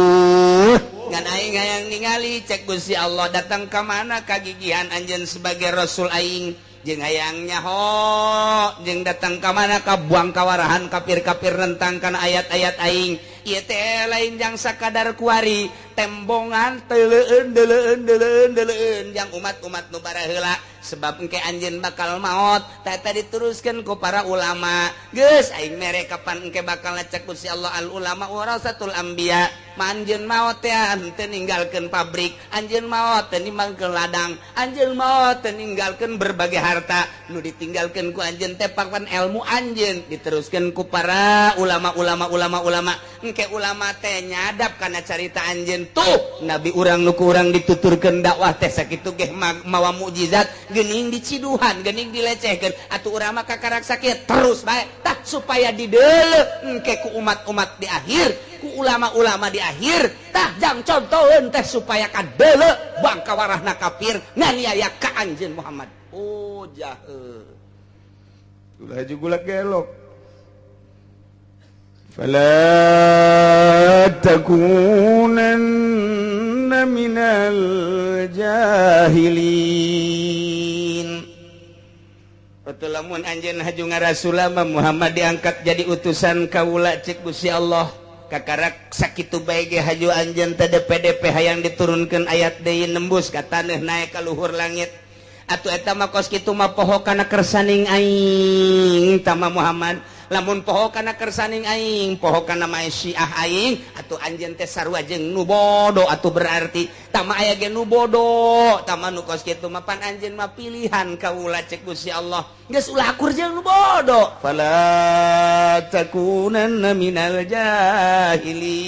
Ngan aing hayang ningali cek Gusti Allah datang ka mana kagigihan anjeun sebagai rasul aing, jeung hayang nyaho jeung datang ka mana ka buang kawarahan kafir-kafir nentang kana ayat-ayat aing. Ieu teh lain jang sakadar kuari tembongan teuleun deuleun deuleun deuleun jang umat-umat nu baraheula sebab engke anjeun bakal maot. Tah diteruskeun ku para ulama geus aing mere kapan engke bakal cek Gusti Allah al ulama warasatul anbiya. Ma anjeun maot teh henteu ninggalkeun pabrik, anjeun maot teh ninggalkeun ladang, anjeun maot teh ninggalkeun berbagai harta nu ditinggalkeun ku anjeun teh papan ilmu anjeun diteruskeun ku para ulama-ulama ulama-ulama. Engke ulama teh nyadap kana carita anjeun tuh nabi urang nu ku urang dituturkeun dakwah teh sakitu ge mawa mukjizat geuning diciduhan geuning dilecehkeun atuh urang mah kakarak sakieu terus bae tah supaya dideuleu engke ku umat-umat di akhir, ku ulama-ulama di akhir tah jang contoheun teh supaya kadeuleu bangka warahna kafir nganiaya ka anjeun Muhammad. Oh jahe ulah gula gelok. Fala takunanna minal jahilin. Lamun anjeun haju ngarasulama Muhammad diangkat jadi utusan kaula cek Gusti Allah kakarak sakitu bae ge haju anjeun teh DPDP hayang diturunkeun ayat deui nembus ka taneuh naek ka luhur langit atuh eta mah kos kitu mah poho kana kersaning aing tama Muhammad. Lamun poho kana kersaning aing poho kana maesyiah aing atuh anjeun teh sarua jeung nu bodo atuh berarti tama aya ge nu bodo tama nu kos kitu mah pan anjeun mah pilihan kaula cek Gusti Allah geus ulah akur jeung nu bodo. Fala takunanna minal jahilin.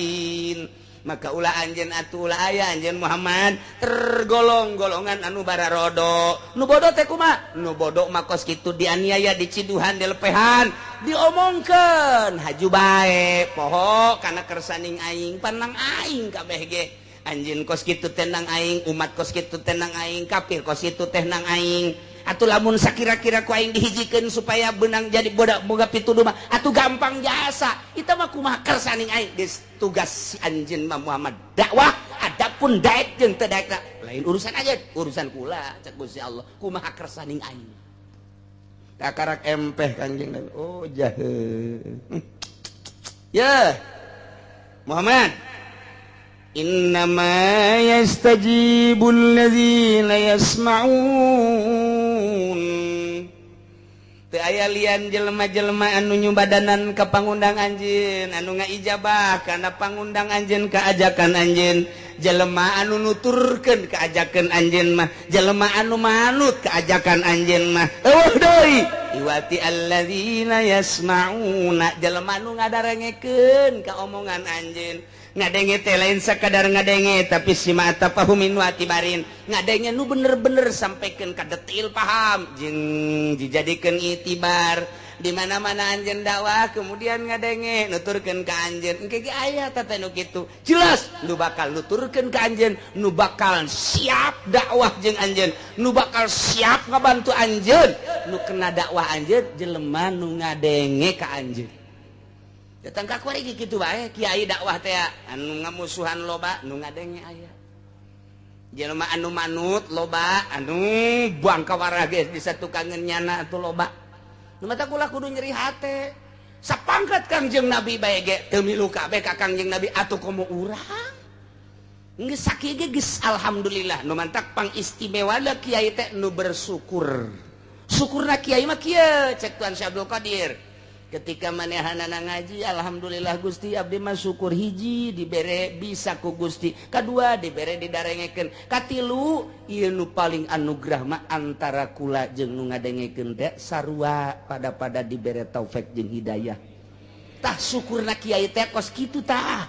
Maka ulah anjeun atuh ulah aya anjeun Muhammad tergolong golongan anu bararodo. Nu bodo teh kumaha? Nu bodo mah kos kitu dianiaya diciduhan dilepehan diomongkeun haju bae poho kana kersaning aing panang aing kabeh ge anjeun kos kitu teh nang aing, umat kos kitu teh nang aing, kafir kos kitu teh nang aing. Atuh lamun sakira-kira ku aing dihijikeun supaya benang jadi bodak boga pituduh mah atuh gampang jasa. Itu mah kumaha kersaning aing geus tugas si anjeun mah Muhammad dakwah, adapun daek jeung teu daek lain urusan aja, urusan kula cek Gusti Allah kumaha kersaning aing. Kakarak empeh Kangjeng Nabi. Oh jahe. Ya Muhammad, innama yastajibul ladzina yasma'un. Teu aya lian jelema-jelema anu nyumbadanan ka pangundang anjeun anu ngaijabah kana pangundang anjeun ka ajakan anjeun, jelema anu nuturkeun ka ajakan anjeun mah, jelema anu manut ka ajakan anjeun mah eueuh deui iwati alladzina yasma'una, jelema anu ngadarengekeun ka omongan anjeun. Ngadenge teh lain sakadar ngadenge tapi sima tafahumin wa tibarin, ngadenge nu bener-bener sampaikan ka detail paham jeung dijadikeun itibar. Di mana-mana anjeun dakwah kemudian ngadenge nuturkeun ka anjeun engke ge aya teh nu kitu jelas nu bakal nuturkeun ka anjeun, nu bakal siap dakwah jeung anjeun, nu bakal siap ngabantu anjeun, nu kena dakwah anjeun jelema nu ngadenge ka anjeun. Datang ka kuari kitu bae kiai dakwah teh anu ngamusuhan loba nu ngadenge aya, jelema anu manut loba anu buang kawarah geus bisa tukangeun nyana atuh loba. Nu mata kula kudu nyeri hate sapangkat Kangjeng Nabi bae ge teu milu kabeh ka Kangjeng Nabi atuh komo urang geus sakieu ge geus alhamdulillah. Nu mantak pangistimewana kiai teh nu bersyukur. Syukurna kiai mah kieu cek Tuan Syekh Abdul Qadir. Ketika manehanana ngaji alhamdulillah Gusti abdi mah syukur hiji dibere bisa ku Gusti, kadua dibere didarengekeun, katilu ieu nu paling anugerah mah antara kula jeung nu ngadengekeun teh sarua pada-pada dibere taufik jeung hidayah. Tah syukurna kiai teh kos kitu tah.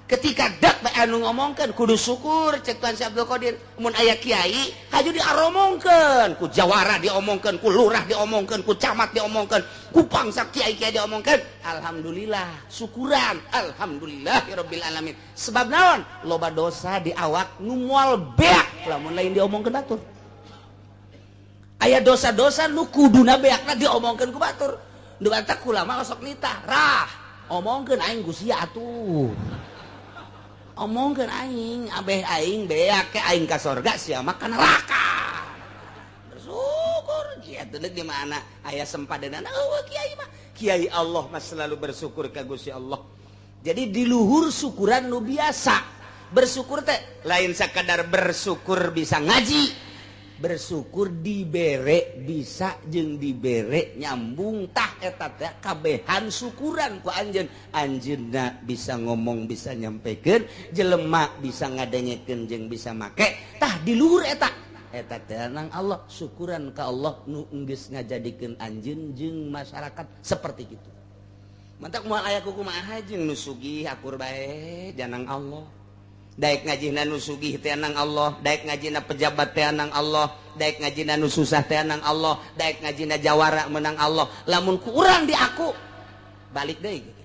Ketika dak bae anu ngomongkeun kudu syukur cek Tuan Syekh Abdul Qadir. Mun aya kiai haju diaromongkeun, ku jawara diomongkeun, ku lurah diomongkeun, ku camat diomongkeun, ku pangsa kiai-kiai diomongkeun. Alhamdulillah, syukuran. Alhamdulillahirabbil alamin. Sebab naon? Loba dosa di awak nu moal beak lamun lain diomongkeun batur. Aya dosa-dosa nu kuduna beakna diomongkeun ku batur. Nu batak ulama osok nitah, rah, omongkeun aing ku sia atuh. Omongkeun aing, abeh aing beak ke aing ka sorga sia mah ka neraka. Bersyukur kieu teh di mana aya sempadanana eueuh kiai mah. Kiai Allah mah selalu bersyukur ka Gusti Allah. Jadi di luhur syukuran nu biasa. Bersyukur teh lain sakadar bersyukur bisa ngaji. Bersyukur dibere bisa jeung dibere nyambung tah eta teh kabehan syukuran ku anjeun. Anjeunna bisa ngomong bisa nyampekeun, jelema bisa ngadengekeun jeung bisa make tah di luhur eta. Eta teh nang Allah, syukuran ka Allah nu geus ngajadikeun anjeun jeung masyarakat seperti kitu. Mantak moal aya kumaha jeung nu sugih akur bae janang Allah. Daek ngajina nu sugih teh nang Allah, daek ngajina pejabat teh nang Allah, daek ngajina nu susah teh nang Allah, daek ngajina jawara menang Allah. Lamun ku urang di aku balik deui gitu.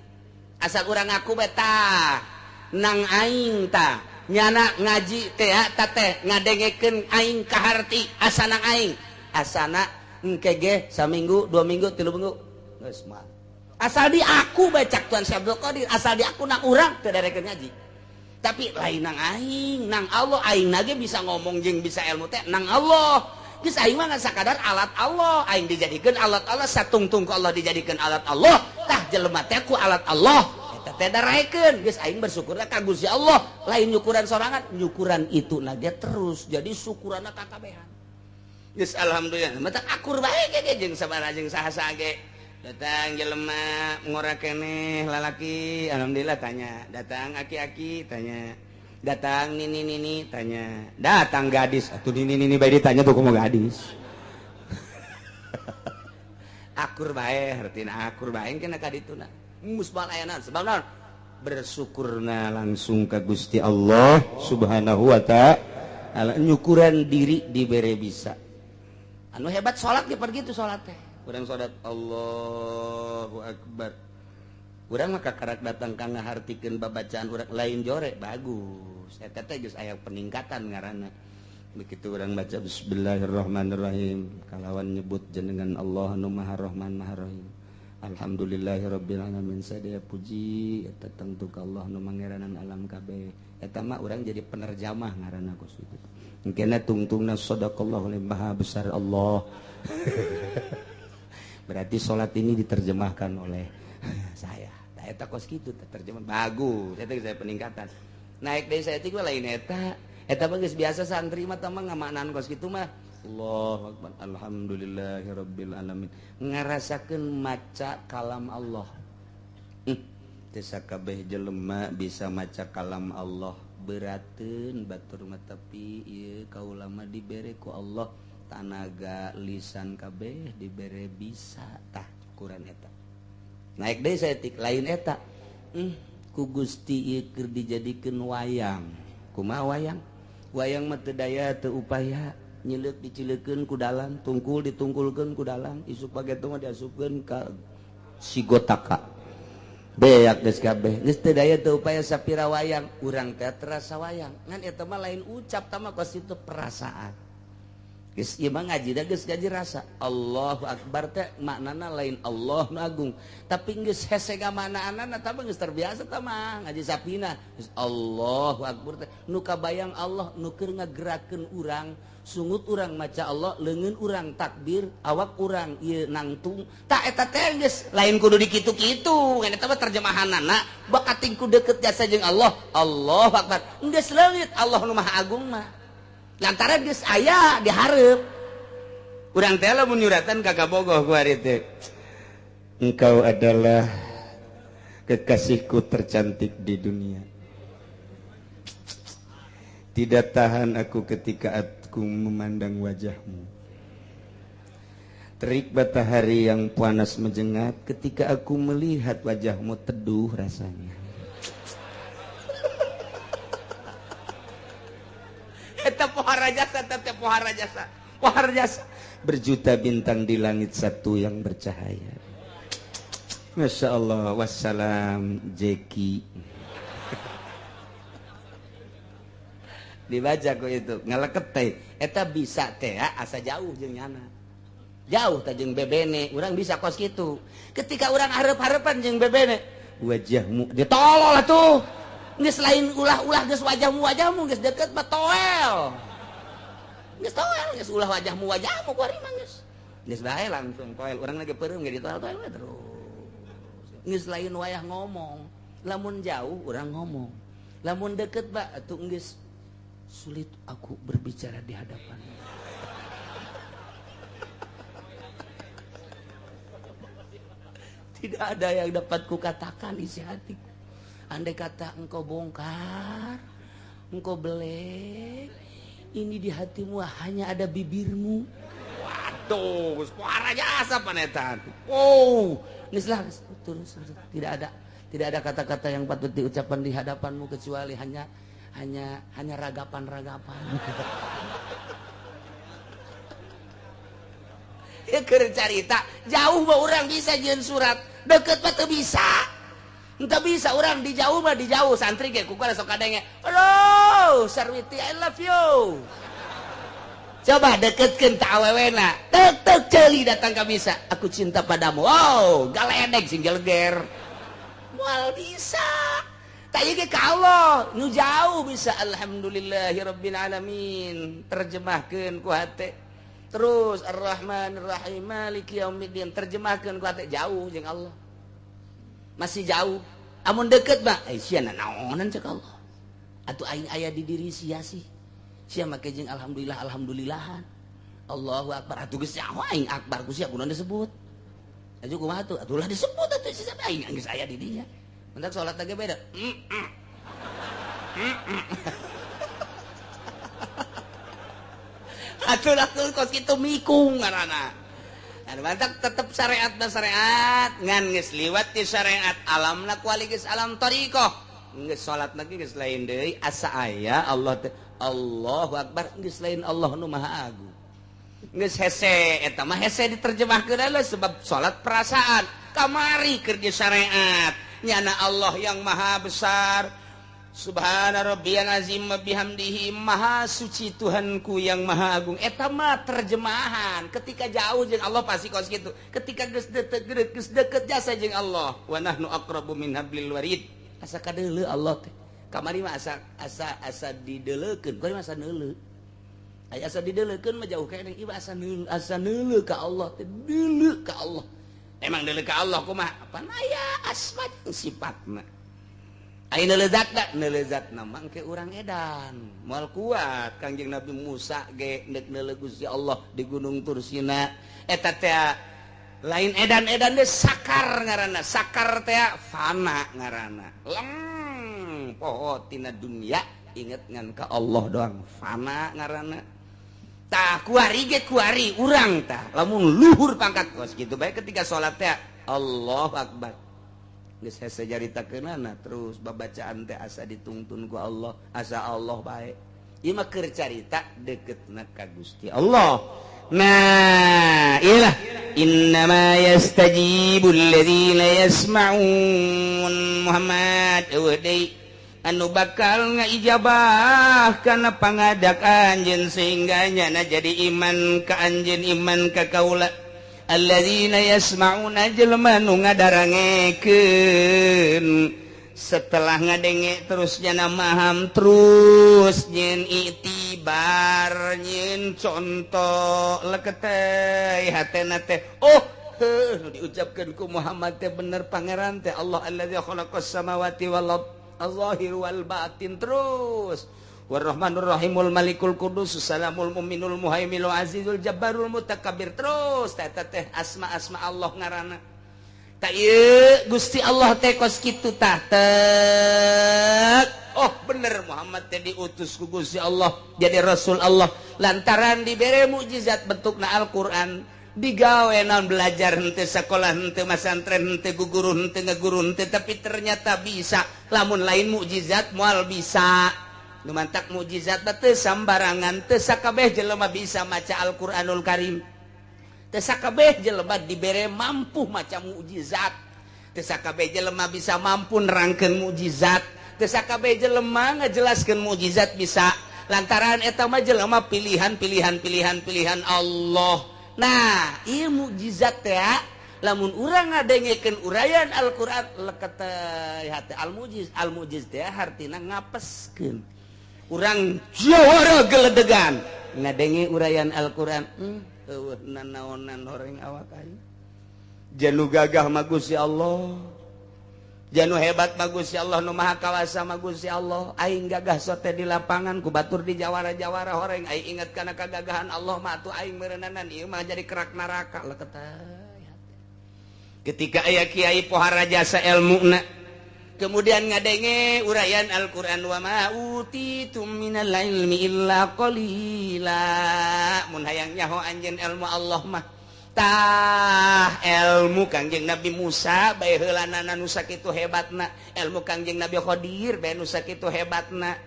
Asa urang aku bae tah nang aing tah nyana ngaji teh ta teh ngadengekeun aing kaharti asa nang aing. Asana engke ge saminggu, 2 minggu, 3 minggu geus mah. Asal di aku bae cak Tuan Syekh Abdul Qadir, asal di aku nang urang teu darekeun ngaji. Tapi lain nang aing, nang Allah aing nage bisa ngomong jeung bisa ilmu teh nang Allah. Geus aing mah sakadar alat Allah, aing dijadikeun alat Allah, satungtung ku Allah dijadikeun alat Allah. Tah jelema teh ku alat Allah. Eta teh daraekeun. Geus aing bersyukurna ka Gusti Allah, lain nyukuran sorangan, nyukuran itu nage terus. Jadi syukuranna kakabehan. Geus alhamdulillah, mata akur bae ge jeung sabaraha jeung saha-saha ge. Datang jelema ngora keneh lalaki, alhamdulillah tanya. Datang aki-aki tanya. Datang nini-nini tanya. Datang gadis, atuh nini-nini bae ditanya tuh kumaha gadis. Akur bae, hartina akur bae kena ka dituna. Musbal ayana sebab naon? Bersyukurna langsung ka Gusti Allah Subhanahu wa ta'ala. Nyukuran diri dibere bisa. Anu hebat salat ge pergi tuh salat teh. Urang salat Allahu Akbar. Urang mah kakarak datang ka ngahartikeun babacaan urang lain jore bagus. Eta teh geus aya peningkatan ngaranna. Begitu urang baca bismillahirrahmanirrahim kalawan nyebut jenengan Allah nu Maha Rahman Maha Rahim. Alhamdulillahirabbil alamin sadaya puji eta tangtu ka Allah nu mangeranan alam kabeh. Eta mah urang jadi penerjamah ngaranna kos kitu. Engkena tungtungna sadaqallahu maha besar Allah. Berarti sholat ini diterjemahkan oleh saya. Nah, eta kos kitu terjemah bagus. Eta saya peningkatan. Naik deui saya teh lain eta. Eta mah geus biasa santri mah tah mah ngamaknaan kos kitu mah. Allahu akbar. Alhamdulillahirabbil alamin. Ngarasakeun maca kalam Allah. Teu sakabeh jelema bisa maca kalam Allah. Berateun batur mah tapi ieu kaula mah dibere ku Allah tanaga lisan kabeh dibere bisa tah ukuran eta. Naik deui saeutik lain eta. Ku Gusti ieu keur dijadikeun wayang. Kumaha wayang? Wayang mah teu daya teu upaya, nyileuk dicileukeun ku dalang, tungkul ditungkulkeun ku dalang, isuk pageto mah diasupkeun ka sigotaka. Beak geus kabeh. Geus teu daya teu upaya sapira wayang, urang teh terasa wayang. Ngan eta mah lain ucap tah mah kos itu perasaan. Geus ieu mah ngaji da geus ngaji rasa. Allahu akbar teh maknana lain Allah nu agung, tapi geus hese ngamanaanana tah mah geus terbiasa tah mah ngaji sapina. Geus Allahu akbar teh nu kabayang Allah nu keur ngagerakeun urang, sungut urang maca Allah, leungeun urang takbir, awak urang ieu nangtung. Tah eta teh geus lain kudu dikitu-kitu, ngan eta mah terjemahanana bakating ku deukeut jasa jeung Allah. Allahu akbar. Geus leungit Allah nu Maha Agung mah. Lantaran geus aya dihareup. Urang teh lamun nyuratan ka kabogoh ku ari teh. Engkau adalah kekasihku tercantik di dunia. Tidak tahan aku ketika aku memandang wajahmu. Terik matahari yang panas menjengat, ketika aku melihat wajahmu teduh rasanya. Eta pohara jasa, eta pohara jasa, pohara jasa. Berjuta bintang di langit satu yang bercahaya. Masya Allah, wassalam Jeki. Dibaca ku itu ngaleket teh. Eta bisa teh asa jauh jeung nyana. Jauh teh jeung bebene, urang bisa kos kitu. Ketika urang hareup-hareupan jeung bebene, wajahmu ditolol atuh. Geus lain ulah-ulah geus wajahmu-wajahmu geus deket mah toel. Geus toel geus ulah wajahmu-wajahmu ku ari mah geus. Geus bae langsung toel, urang lagi peureum ge ditoel-toel we terus. Geus lain wayah ngomong, lamun jauh urang ngomong. Lamun deket ba atuh geus sulit aku berbicara di hadapanmu. Tidak ada yang dapat kukatakan isi hatiku. Andai kata engkau bongkar, engkau belek, ini di hatimu hanya ada bibirmu. Waduh, suara jasa panetan. Oh, geus lah terus tidak ada kata-kata yang patut diucapkan di hadapanmu kecuali hanya ragapan-ragapan. Ya keur carita, jauh mah urang bisa jeung surat, deket mah teu bisa. Entah bisa orang di jauh mah di jauh santri ge ku sok kadenge. Halo, Sarwiti I love you. Coba deketkeun ta awewena. Tek tek ceuli datang ka bisa. Aku cinta padamu. Wow, galedeg sing geleger. Moal bisa. Tak ieu ge ka Allah, nu jauh bisa alhamdulillahirabbil alamin. Terjemahkeun ku hate. Terus Ar-Rahmanir-Rahim Maliki yaumiddin terjemahkeun ku hate jauh jeung Allah. Masih jauh. Amun deket mah sia nanaonan cek Allah. Atuh aing aya di diri sia sih. Sia make jeung alhamdulillah alhamdulillahan. Allahu akbar atuh geus nyaho aing akbar ku sia kunaon disebut. Atuh kumaha atuh? Atuh lah disebut atuh sia aing geus aya di dinya. Mentak salat lagi beda. Atuh lah kos kitu mikung ngaranna. Mantap tetep syariat dan syariat ngan geus liwat di syariat alamna kuali geus alam thariqah geus salat lagi geus lain deui asa aya Allah teh Allahu akbar geus lain Allah nu maha agung geus hese eta mah hese diterjemahkeun lah sebab salat perasaan kamari keur di syariat nyana Allah yang maha besar Subhana rabbiyal azim wa bihamdihi maha suci Tuhanku yang maha agung. Eta mah terjemahan ketika jauh jeung Allah pasti kos kitu. Ketika geus deket jasa jeung Allah wa nahnu aqrabu min hablil warid. Asa kadeuleu Allah teh. Kamari mah asa asa asa dideleukeun, kuari mah asa neuleu. Aya asa dideleukeun mah jauh keneh ieu asa neuleu, asa neuleu ka Allah teh, deuleu ka Allah. Emang deuleu ka Allah kumaha? Pan aya asma jeung sifatna. Ayo nelezatna, nelezatna mangke urang edan. Moal kuat Kangjeng Nabi Musa ge neuk neuleuh Gusti Allah di Gunung Tursina. Eta teh lain edan-edan deui sakar ngaranna. Sakar teh fana ngaranna. Leng poho tina dunia inget ngan ka Allah doang fana ngaranna. Tah kuari ge kuari urang tah lamun luhur pangkat kos kitu bae ketika salat teh Allahu Akbar. Geus hese caritakeunana terus babacaan teh asa ditungtun ku Allah, asa Allah bae. Ieu mah keur carita deketna ka Gusti Allah. Nah, iyalah innama yastajibul ladzina yasma'un Muhammad eueuh deui anu bakal ngaijabah kana pangadak anjeun sehingga nyana jadi iman ka anjeun iman ka kaula. Alladzina yasma'una jelema nu ngadarangekeun setelah ngadenge terus nyana maham terus nyeun iktibar nyeun contoh leketeh hatena teh oh heuh diucapkeun ku Muhammad teh bener pangeran teh Allah allazi khalaqas samawati wal ard az-zahir wal batin terus Warrahmanur Rahimul Malikul Qudus Salamul Muminul Muhaimilul Azizul Jabbarul Mutakabbir terus teh teh asma-asma Allah ngaranna. Ta ieu Gusti Allah teh kos kitu tah tek. Oh bener Muhammad teh diutus ku Gusti Allah jadi rasul Allah lantaran dibere mukjizat bentukna Al-Qur'an Digawe naon belajar henteu sekolah henteu masantren henteu guguru henteu ngaguru henteu, tapi ternyata bisa. Lamun lain mukjizat moal bisa. Nu mantak mukjizat teh sambarangan, teu sakabeh jelema bisa maca Al-Qur'anul Karim. Teu sakabeh jelema dibere mampu maca mukjizat. Teu sakabeh jelema bisa mampu nerangkeun mukjizat. Teu sakabeh jelema ngajelaskeun mukjizat bisa. Lantaran eta mah jelema pilihan pilihan pilihan pilihan Allah. Nah, ieu mukjizat teh lamun urang ngadengekeun uraian Al-Qur'an leket hate al-mujiz. Al-mujiz teh hartina ngapeskeun. Urang jawara geledegan ngadenge uraian Al-Qur'an. Eueuh nanaonan horeng awak aing. Janu gagah mah Gusti Allah. Janu hebat mah Gusti Allah, nu maha kawasa mah Gusti Allah. Aing gagah sote di lapangan ku batur di jawara-jawara horeng. Aing ingat kana kagagahan Allah mah atuh aing meureunana ieu mah jadi kerak neraka leket. Ketika aya kiai pohara jasa elmuna kemudian ngadenge uraian Al-Qur'an wa ma utitum minal ilmi illa qalila. Mun hayang nyaho anjeun ilmu Allah mah tah ilmu Kangjeng Nabi Musa bae heulanana nu sakitu hebatna, ilmu Kangjeng Nabi Khadir bae nu sakitu hebatna.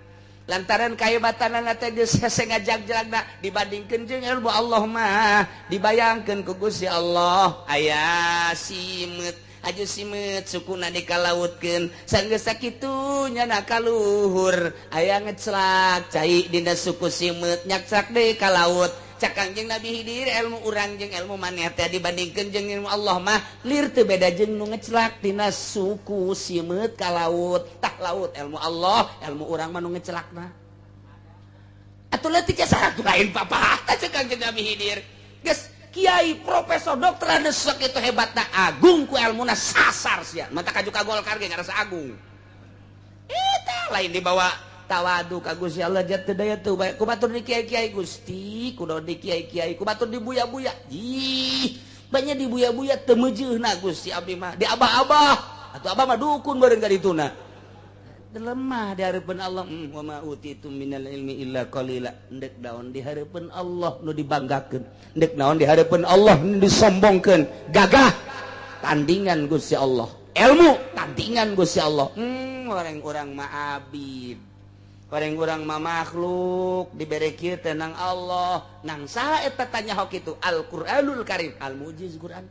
Lantaran kahebatanana teh geus hese ngajag-jagna dibandingkeun jeung ilmu Allah mah dibayangkeun ku Gusti Allah aya simeut aju simeut sukuna dikalautkeun sanggeus sakitu nyana kaluhur aya ngeclak cai dina suku simeut nyakcak deui ka laut. Cak Kangjeng Nabi Hidir ilmu urang jeung ilmu maneh teh dibandingkeun jeung ilmu Allah mah lir teu beda jeung nu ngeclak tina suku simeut ka laut. Tah laut ilmu Allah, ilmu urang mah nu ngecelakna. Atuh leutik saha lain papatah cek Kangjeng Nabi Hidir. Geus kiai profesor dokter anu sakitu hebatna agung ku ilmuna sasar sia. Mata kaju ka Golkar ge ngarasa agung. Eta lain dibawa tawadu ka Gusti Allah jat teu daya teu bae. Ku batur di kiai-kiai Gusti, kudu di kiai-kiai, ku batur di buya-buya. Ih, banyak di buya-buya teu meujeuhna Gusti abdi mah. Di abah-abah, atuh abah mah dukun bareng ka dituna. Lemah di hareupeun Allah. Wa ma utitum minal ilmi illa qalila. Endek naon di hareupeun Allah nu dibanggakeun. Endek naon di hareupeun Allah nu disombongkeun. Gagah tandingan Gusti Allah. Ilmu tandingan Gusti Allah. Orang-orang mah abid. Orang-orang mah makhluk dibere kieu teh nang Allah. Nang saha eta tanya hok itu? Al-Qur'anul Karim, al-mujiz Qur'an.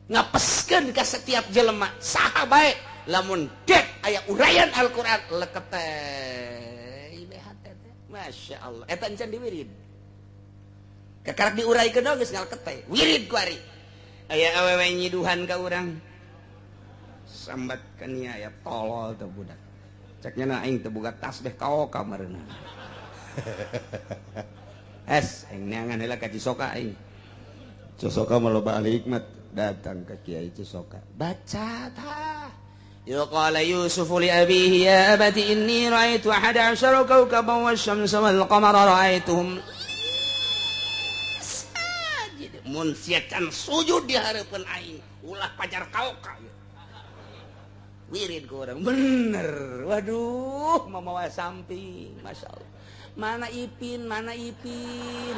Ngapeskeun ka setiap jelema saha bae lamun dek aya uraian Al-Qur'an leket teh hate teh. Masya Allah eta encan diwirid. Kakarak diuraikeun geus ngaleket teh. Wirid ku ari. Aya awewe nyiduhan ka urang. Sambat ka nia aya tolol teh budak. Ceknya na aing teu boga tasbih kaoka meureunna. Es aing neangan heula ka Cisoka aing. Cisoka mah loba ahli hikmat, datang ka Kiai Cisoka. Baca tah. Ya qala Yusuf li abihi ya abati inni ra'aitu ahada asyara kawkaban wasyamsa wal qamara ra'aituhum sajid. Mun sia can sujud di hareupeun aing, ulah pajar kaoka. Wirid ke orang bener. Waduh, mamawa samping, masya Allah. Mana Ipin, mana Ipin.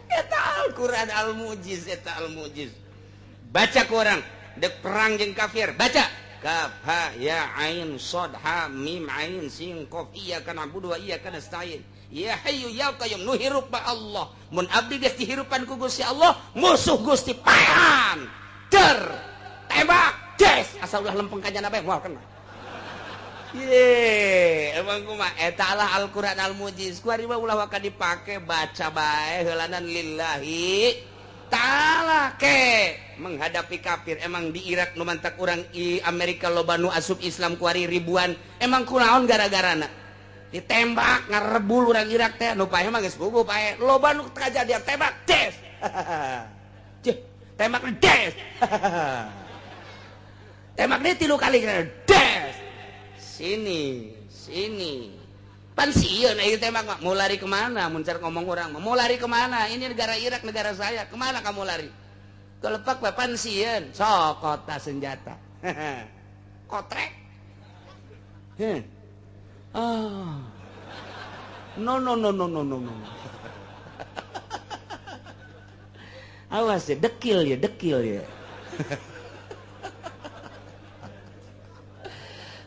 Eta Al-Quran al-mujiz, eta al-mujiz. Baca ke orang, dek perang jeung kafir, baca. Kaf ha ya ain sad ha mim ain sin qaf iyyaka na'budu wa iyyaka nasta'in. Ya hayyu ya qayyum nu hirup ba Allah. Mun abdi geus dihirupan ku Gusti Allah, musuh Gusti paehan. Der tembak des asal ulah lempeng ka jana bae moal kena. Ye, emang kumaha eta lah Al-Qur'an al-mujiz. Ku ari mah ulah waka dipake baca bae heulanan lillahi ta'ala ke menghadapi kafir. Emang di Irak nu mantak urang i Amerika loba nu asup Islam ku ari ribuan. Emang kunaon gara-garana? Ditembak ngarebul urang Irak teh nu paeh mah geus puguh paeh. Loba nu kajadian tembak des. Cih, tembak des. Tembak deui 3 kali des. Sini, sini. Pan sieun ieu tembak mah. Mau lari kemana? Mun car ngomong urang mah. Mau lari kemana? Ini negara Irak, negara saya. Kemana kamu lari? Kelepak bae pan sieun. Sok kota senjata. Kotrek. Heh. Ah. No no no no no no no. Awas ya, dekil ya, dekil ya.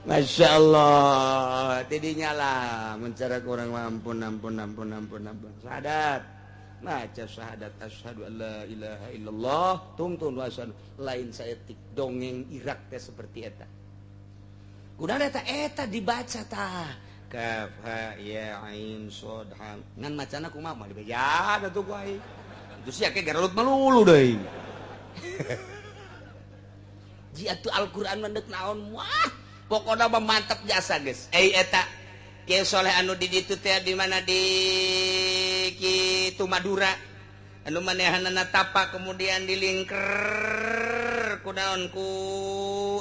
Masya Allah, tidinya lah mencara kurang ampun ampun ampun ampun ampun. Syahadat, baca syahadat asyhadu alla ilaha illallah, tungtun wa asyhadu lain saeutik dongeng Irak teh seperti eta. Kunaon eta eta dibaca tah. Kaf ha ya ain shad ha. Ngan macana kumaha mah dibeja atuh ku aing. Itu sia ke garelut melulu deui. Ji atuh Al-Qur'an mah deuk naon wah. Pokoknya mah mantap jasa guys. Eta Kiai Soleh anu di ditu teh di mana di kitu Madura. Anu manehanana tapa kemudian dilingker ku naon ku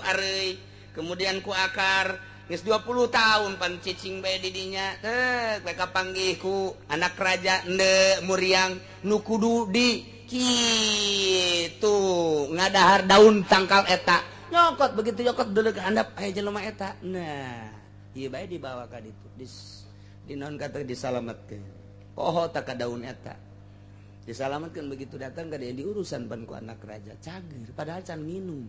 areuy, kemudian ku akar. Geus 20 tahun pan cicing bae di dinya. Teh bae kapanggih ku anak raja ende muriang nu kudu di kitu ngadahar daun tangkal eta. Nyokot begitu nyokot dulu ke handap aya jelema eta. Nah, ieu bae dibawa ka ditu. Di naon kata disalametkeun. Poho tak ka daun eta. Disalametkeun begitu datang ka dia diurusan pan ku anak raja. Cager padahal can minum.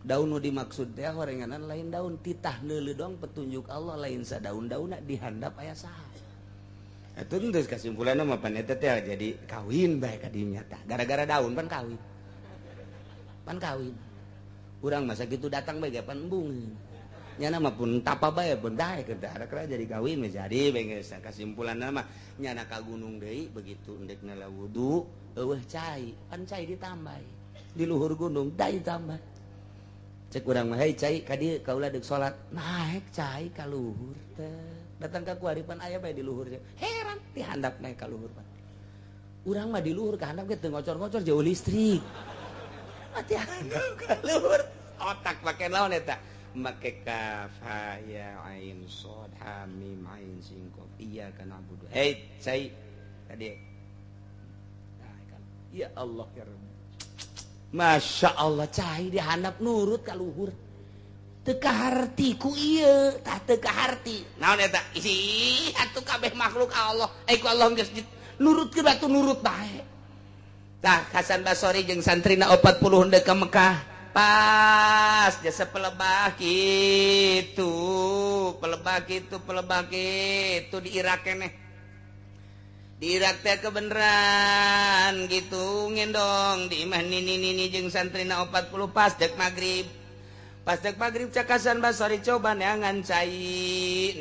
Daun nu dimaksud teh horenganan lain daun titah neuleuh doang petunjuk Allah lain sadaun-daunna di handap aya saha. Eta geus kasimpulanna mah pan eta teh jadi kawin bae ka dinya tah. Gara-gara daun pan kawin. Pan kawin. Urang masa gitu datang bae pan embung. Nyana mah pun tapa bae pun daek ke daerah jadi kawin mah jadi bae geus kasimpulanna mah nyana ka gunung deui begitu endek nala wudu eueuh cai, pan cai ditambah. Di luhur gunung dai tambah. Cek urang mah hei cai ka dieu kaula deuk salat. Naek cai ka luhur teh. Datang ka kuari pan aya bae di luhur. Heran di handap naek ka luhur pan. Urang mah di luhur ka handap ge teu ngocor-ngocor jauh listrik. Mati handap ka luhur. Otak make naon eta? Make kaf ha ya ain shad ha mim ain sin qaf iyyaka na'budu. Hei, cai tadi. Ya Allah ya Rabbi. Masya Allah cai dihandap nurut ka luhur. Teu kaharti ku ieu, tah teu kaharti. Naon eta? Ih, atuh kabeh makhluk Allah. Ku Allah geus nurutkeun batu nurut bae. Tah Hasan Basori jeung santrina 40 henteu ka Mekah. Pas jasa pelebah gitu, pelebah gitu, pelebah gitu di Irak keneh. Di Irak teh kebeneran gitu ngendong di imah nini-nini jeung santrina 40 pas dek magrib. Pas dek magrib cak Hasan Basori coba neangan cai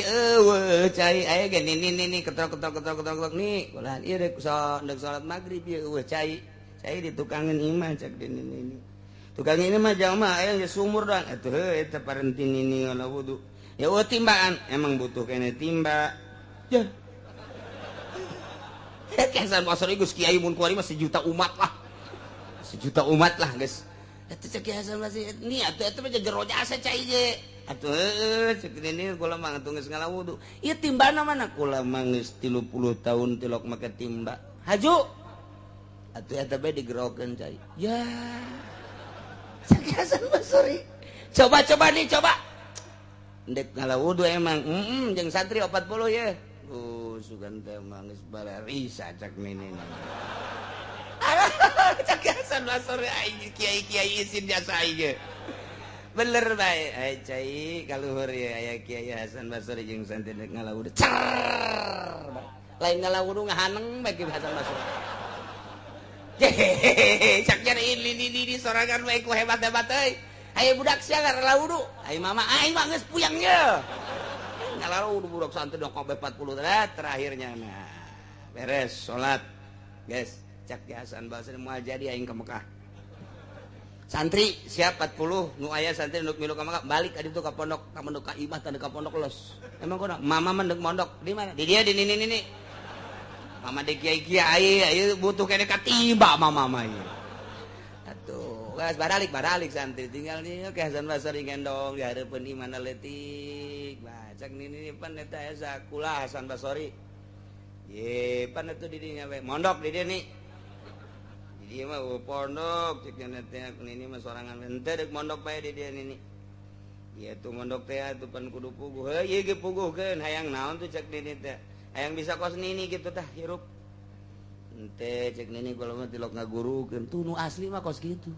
eueuh cai aya ge nini-nini ketok-ketok ketok-ketok nih ulah ieu dek salat magrib ieu eueuh cai. Cai ditukangan imah cak nini-nini. Tukang ini mah jauh mah aya geus sumur doang atuh heuh eta parenti nini ngala wudu. Ya eueuh timbaan emang butuh kene timba. Ya. Hasan Basri geus kiai mun kuari mah sejuta umat lah. Sejuta umat lah geus. Eta cek Hasan Basri ni atuh eta mah jero jasa cai ge. Atuh heueuh cek nini kula mah atuh geus ngala wudu. Ieu timbana mana kula mah geus 30 tahun tilok make timba. Haju. Atuh eta bae digerokeun cai. Ya. Cek Hasan Basri. Coba-coba nih coba. Ndek ngala wudu emang jeung santri 40 ye. Sugan teh mah geus bararisa cak nini. Cak Hasan Basri aing kiai-kiai isin jasa aing. Bener bae ai cai kaluhur ye aya Kiai Hasan Basri jeung santri ngala wudu. Cer. Lain ngala wudu ngahaneng bae Ki Hasan Basri. Hehehe cak nyari ini sorangan bae ku hebat-hebat euy. Aya budak sia ngala wudu. Ai mama aing mah geus puyang ye. Ngalalu budak santri dong kabeh 40 terakhirnya nah beres salat guys cak Hasan Basri moal jadi aing ke Mekah. Santri siap 40 nu aya santri nu milu ka Mekah balik ka ditu ka pondok ka mondok ka imah tanda ka pondok los. Emang kono mama mah deuk mondok di mana? Di dia di nini nini. Mama de kiai-kiai ieu butuh kene katiba mama mah ieu. Atuh geus baralik santri tinggal nih ke Hasan Basri ngendong di hareupeun imahna leutik. Cak nini pan eta asa kula Hasan Basri. Ye pan atuh di dinya we mondok di dieu nih. Di dieu mah pondok cek nya teh nini mah sorangan henteu deuk mondok bae di dieu nini. Ieu tuh mondok teh atuh pan kudu puguh. Heuh ieu ge puguhkeun hayang naon tuh cek nini teh. Hayang bisa kos nini kitu tah hirup. Ente cek nini kula mah tilok ngagurukeun tuh nu asli mah kos kitu.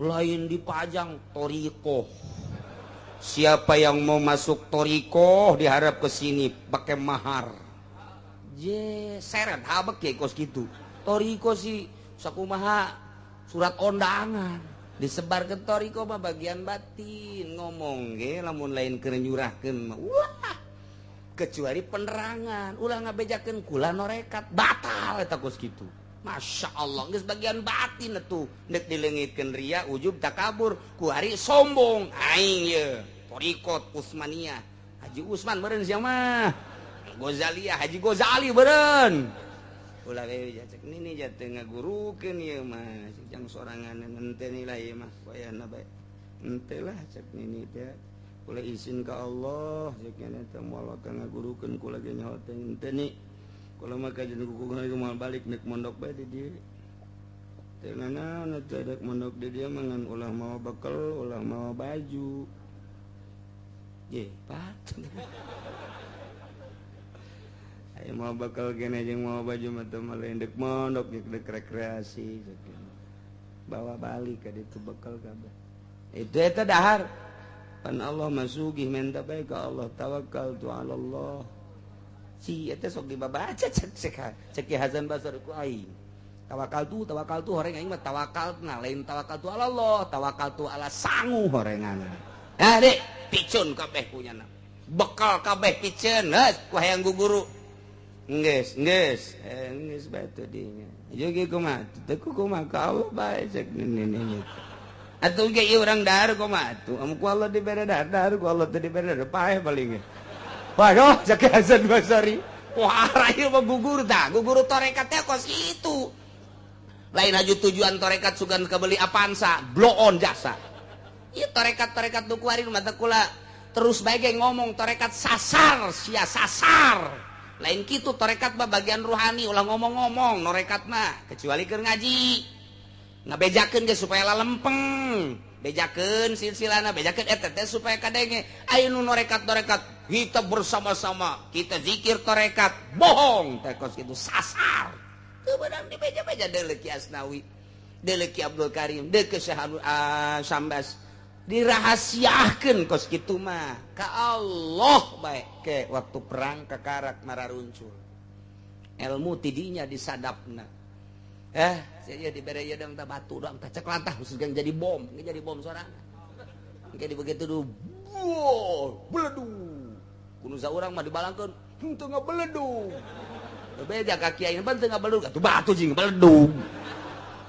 Lain dipajang thoriqoh. Siapa yang mau masuk thoriqoh diharap ke sini pakai mahar. Je seret habek ge kos kitu. Thoriqoh sih sakumaha surat undangan disebar ke thoriqoh mah bagian batin ngomong ge lamun lain keur nyurahkeun mah wah kecuali penerangan ulah ngabejakeun kula norekat batal eta kos kitu. Masya Allah geus bagian batin atuh deuk dileungitkeun ria ujub takabur ku hari sombong aing ye thoriqot Utsmaniyah Haji Usman meureun sia mah Ghazaliyah Haji Ghazali meureun ulah we cek nini jatuh ngagurukeun ieu mah jang sorangan henteu nilai ieu mah wayahna bae henteu lah cek nini teh kula izin ka Allah cek nini teh moal ka ngagurukeun kula ge nyaho teh henteu ni kula mah kajeun kuku moal balik nek mondok bae di dieu teh nanaon teh rek mondok di dieu mah ngan ulah mawa bekel ulah mawa baju ye pat ayo mau bakal kene jeung mau baju mah teu mah dek mondok dek rekreasi bawa balik ka ditu bekal kabeh itu eta dahar pan Allah masugih menta bae ka Allah tawakal tu ala Allah si eta sok dibabaca cek cek Ki Hasan Basri ku aing tawakal tu horeng aing mah tawakal na lain tawakal tu ala Allah tawakal tu ala sangu horengan ah dek picun kabeh punyana bekal kabeh piceun heuh ku hayang guguru geus geus geus batu dinya ieu ge kumaha teu kumaha ka Allah bae cek nini atuh ge ieu urang dahar kumaha atuh amun ku Allah dibere dahar dahar ku Allah teu dibere dahar paeh paling ge waduh cek Hasan Basri wah ieu mah gugur tah gugur tarekat teh kos kitu lain haju tujuan tarekat sugan kabeli Avanza blow on jasa ieu tarekat-tarekat nu kuari mata kula terus bae ge ngomong tarekat sasar sia sasar lain kitu tarekat mah bagian ruhani ulah ngomong-ngomong norekat mah kecuali keur ngaji ngabejakeun ge supaya lalempeng bejakeun silsilana bejakeun eta teh supaya kadenge aya nu norekat-norekat kita bersama-sama kita zikir tarekat bohong teh kos kitu sasar teu beunang dibeja-beja deuleu Ki Asnawi deuleu Ki Abdul Karim deuleu Syekh Sambas dirahasiakeun kos kitu mah ka Allah bae ke waktu perang kakarak mararuncul ilmu tidinya disadapna saya dibere ieu dang tah batu dang tah cek lantah khusus jadi bom ge jadi bom sorangan engke di begitu du beledug kudu saurang mah dibalangkeun henteu ngabeledug beja ka kiai ban teu ngabeledug atuh batu jeung beledug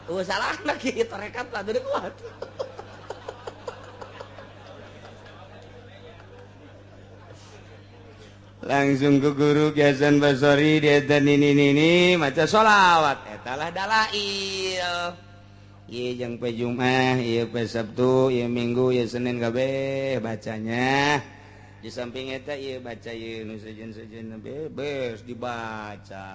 eueuh salahna kieu tarekat lah teu kuat. Langsung ke guru Ki Hasan Basri dia nini-nini maca sholawat eta lah dalail ieu jeung pe Jumat ieu pe Sabtu ieu Minggu ieu Senin kabeh bacanya di samping eta ieu baca ieu nu sejen-sejen bebes dibaca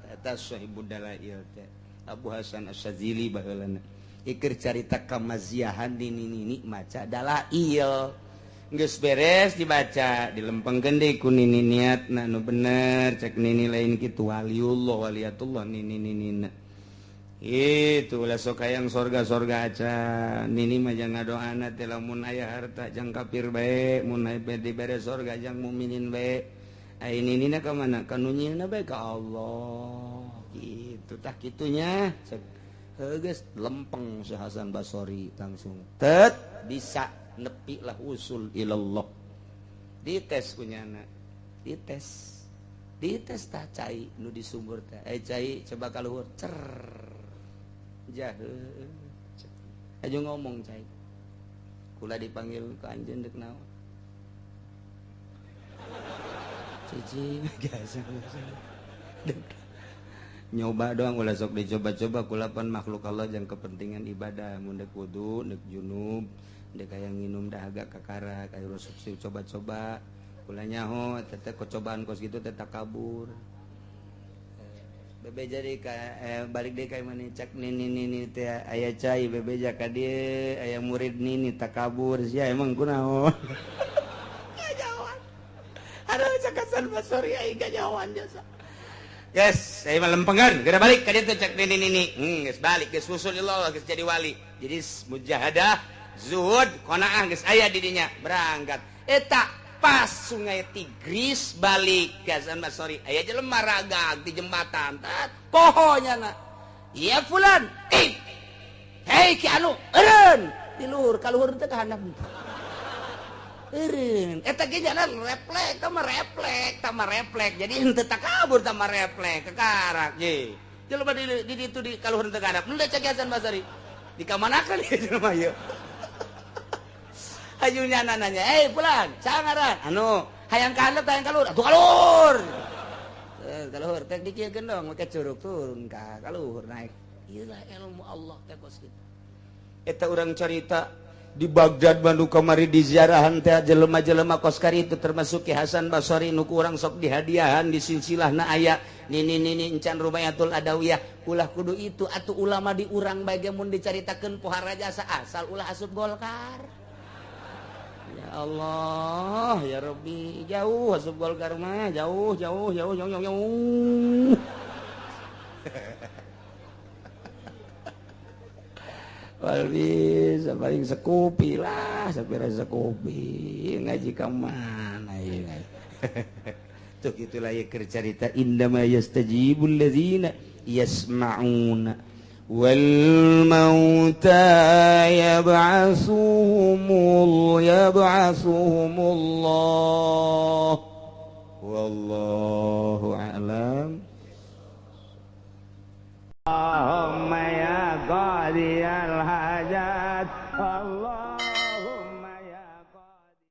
eta sahibud dalail teh Abu Hasan Asy-Syadzili baheulana iker carita kamaziahan di nini-nini maca dalail geus beres dibaca dilempengkeun deui ku nini niatna nu bener cek nini lain kitu waliullah waliyatullah nini ninina itu ulah sok hayang sorga-sorga acan nini mah jang ngadoana teh lamun aya harta jang kafir bae mun aya dibere sorga jang mukminin bae ai ninina ka mana ka nu nyieunna bae ka Allah kitu tah kitunya cek heuh geus lempeng si Hasan Basri langsung tet bisa nepi lah usul ilallah dites kunyana dites dites tah cai nu di sumur teh cai coba kaluhur cer jahe aja ngomong cai kula dipanggil ke anjeun deuk naon cicing biasa nyoba doang ulah sok dicoba-coba kula pan makhluk Allah jang kepentingan ibadah mun deuk wudu deuk junub dek hayang nginum dahaga kakara kayak rusuk sih coba-coba kula nyaho teteh kecobaan kos gitu teteh kabur Bebeja deui ka balik deui ka imah cek nini nini teh aya cai bebeja ka dieu aya murid nini takabur sia emang kunaon. Kanyahoan. Aduh cek Hasan Basri aing kanyahoan jasa. Guys, saya mah lempengan, geura balik ka dieu teh cek nini nini. Geus balik geus usul Allah geus jadi wali. Jadi mujahadah, zuhud, qanaah geus aya di dinya, berangkat. Eta pas sungai Tigris balik ke Hasan Basri aya jelema ragag di jembatan tat poho nya na ya fulan eh hei ki anu eureun di luhur ka luhur teh ka handap eureun eta ge jalan reflek tama reflek jadi henteu takabur tama reflek kekarak ye jelema di ditu di ka luhur teh ka handap nu cek Hasan Basri di kamanakeun ieu jelema ieu. Hajunya nanya, eh pulang, sangaran, anu, hayang ka handap, hayang ka luhur, atuh ka luhur. Ka luhur, teh dikieun dong, make curug turun ka luhur naik. Ieu lah ilmu Allah teh kos kitu. Eta urang carita di Baghdad Bandung kamari di ziarahan teh jelema-jelema kos kari itu termasuk Ki Hasan Basri nu ku urang sok dihadiahan di silsilahna aya nini nini encan Rubayatul Adawiyah ulah kudu itu atuh ulama di urang bae ge mun dicaritakeun pohara jasa asal ulah asup Golkar. Ya Allah, ya Rabbi, jauh asup Golkar mah, jauh jauh jauh jauh jauh. Jauh. Wal bisa paling sekupi lah, sapira sekupi ngaji ka mana ieu. Tuh gitulah ya cerita indama yastajibul ladzina yasma'una wal mauta yab'asuhumullah wallahu a'lam. Allahumma ya qadiyal hajat Allah.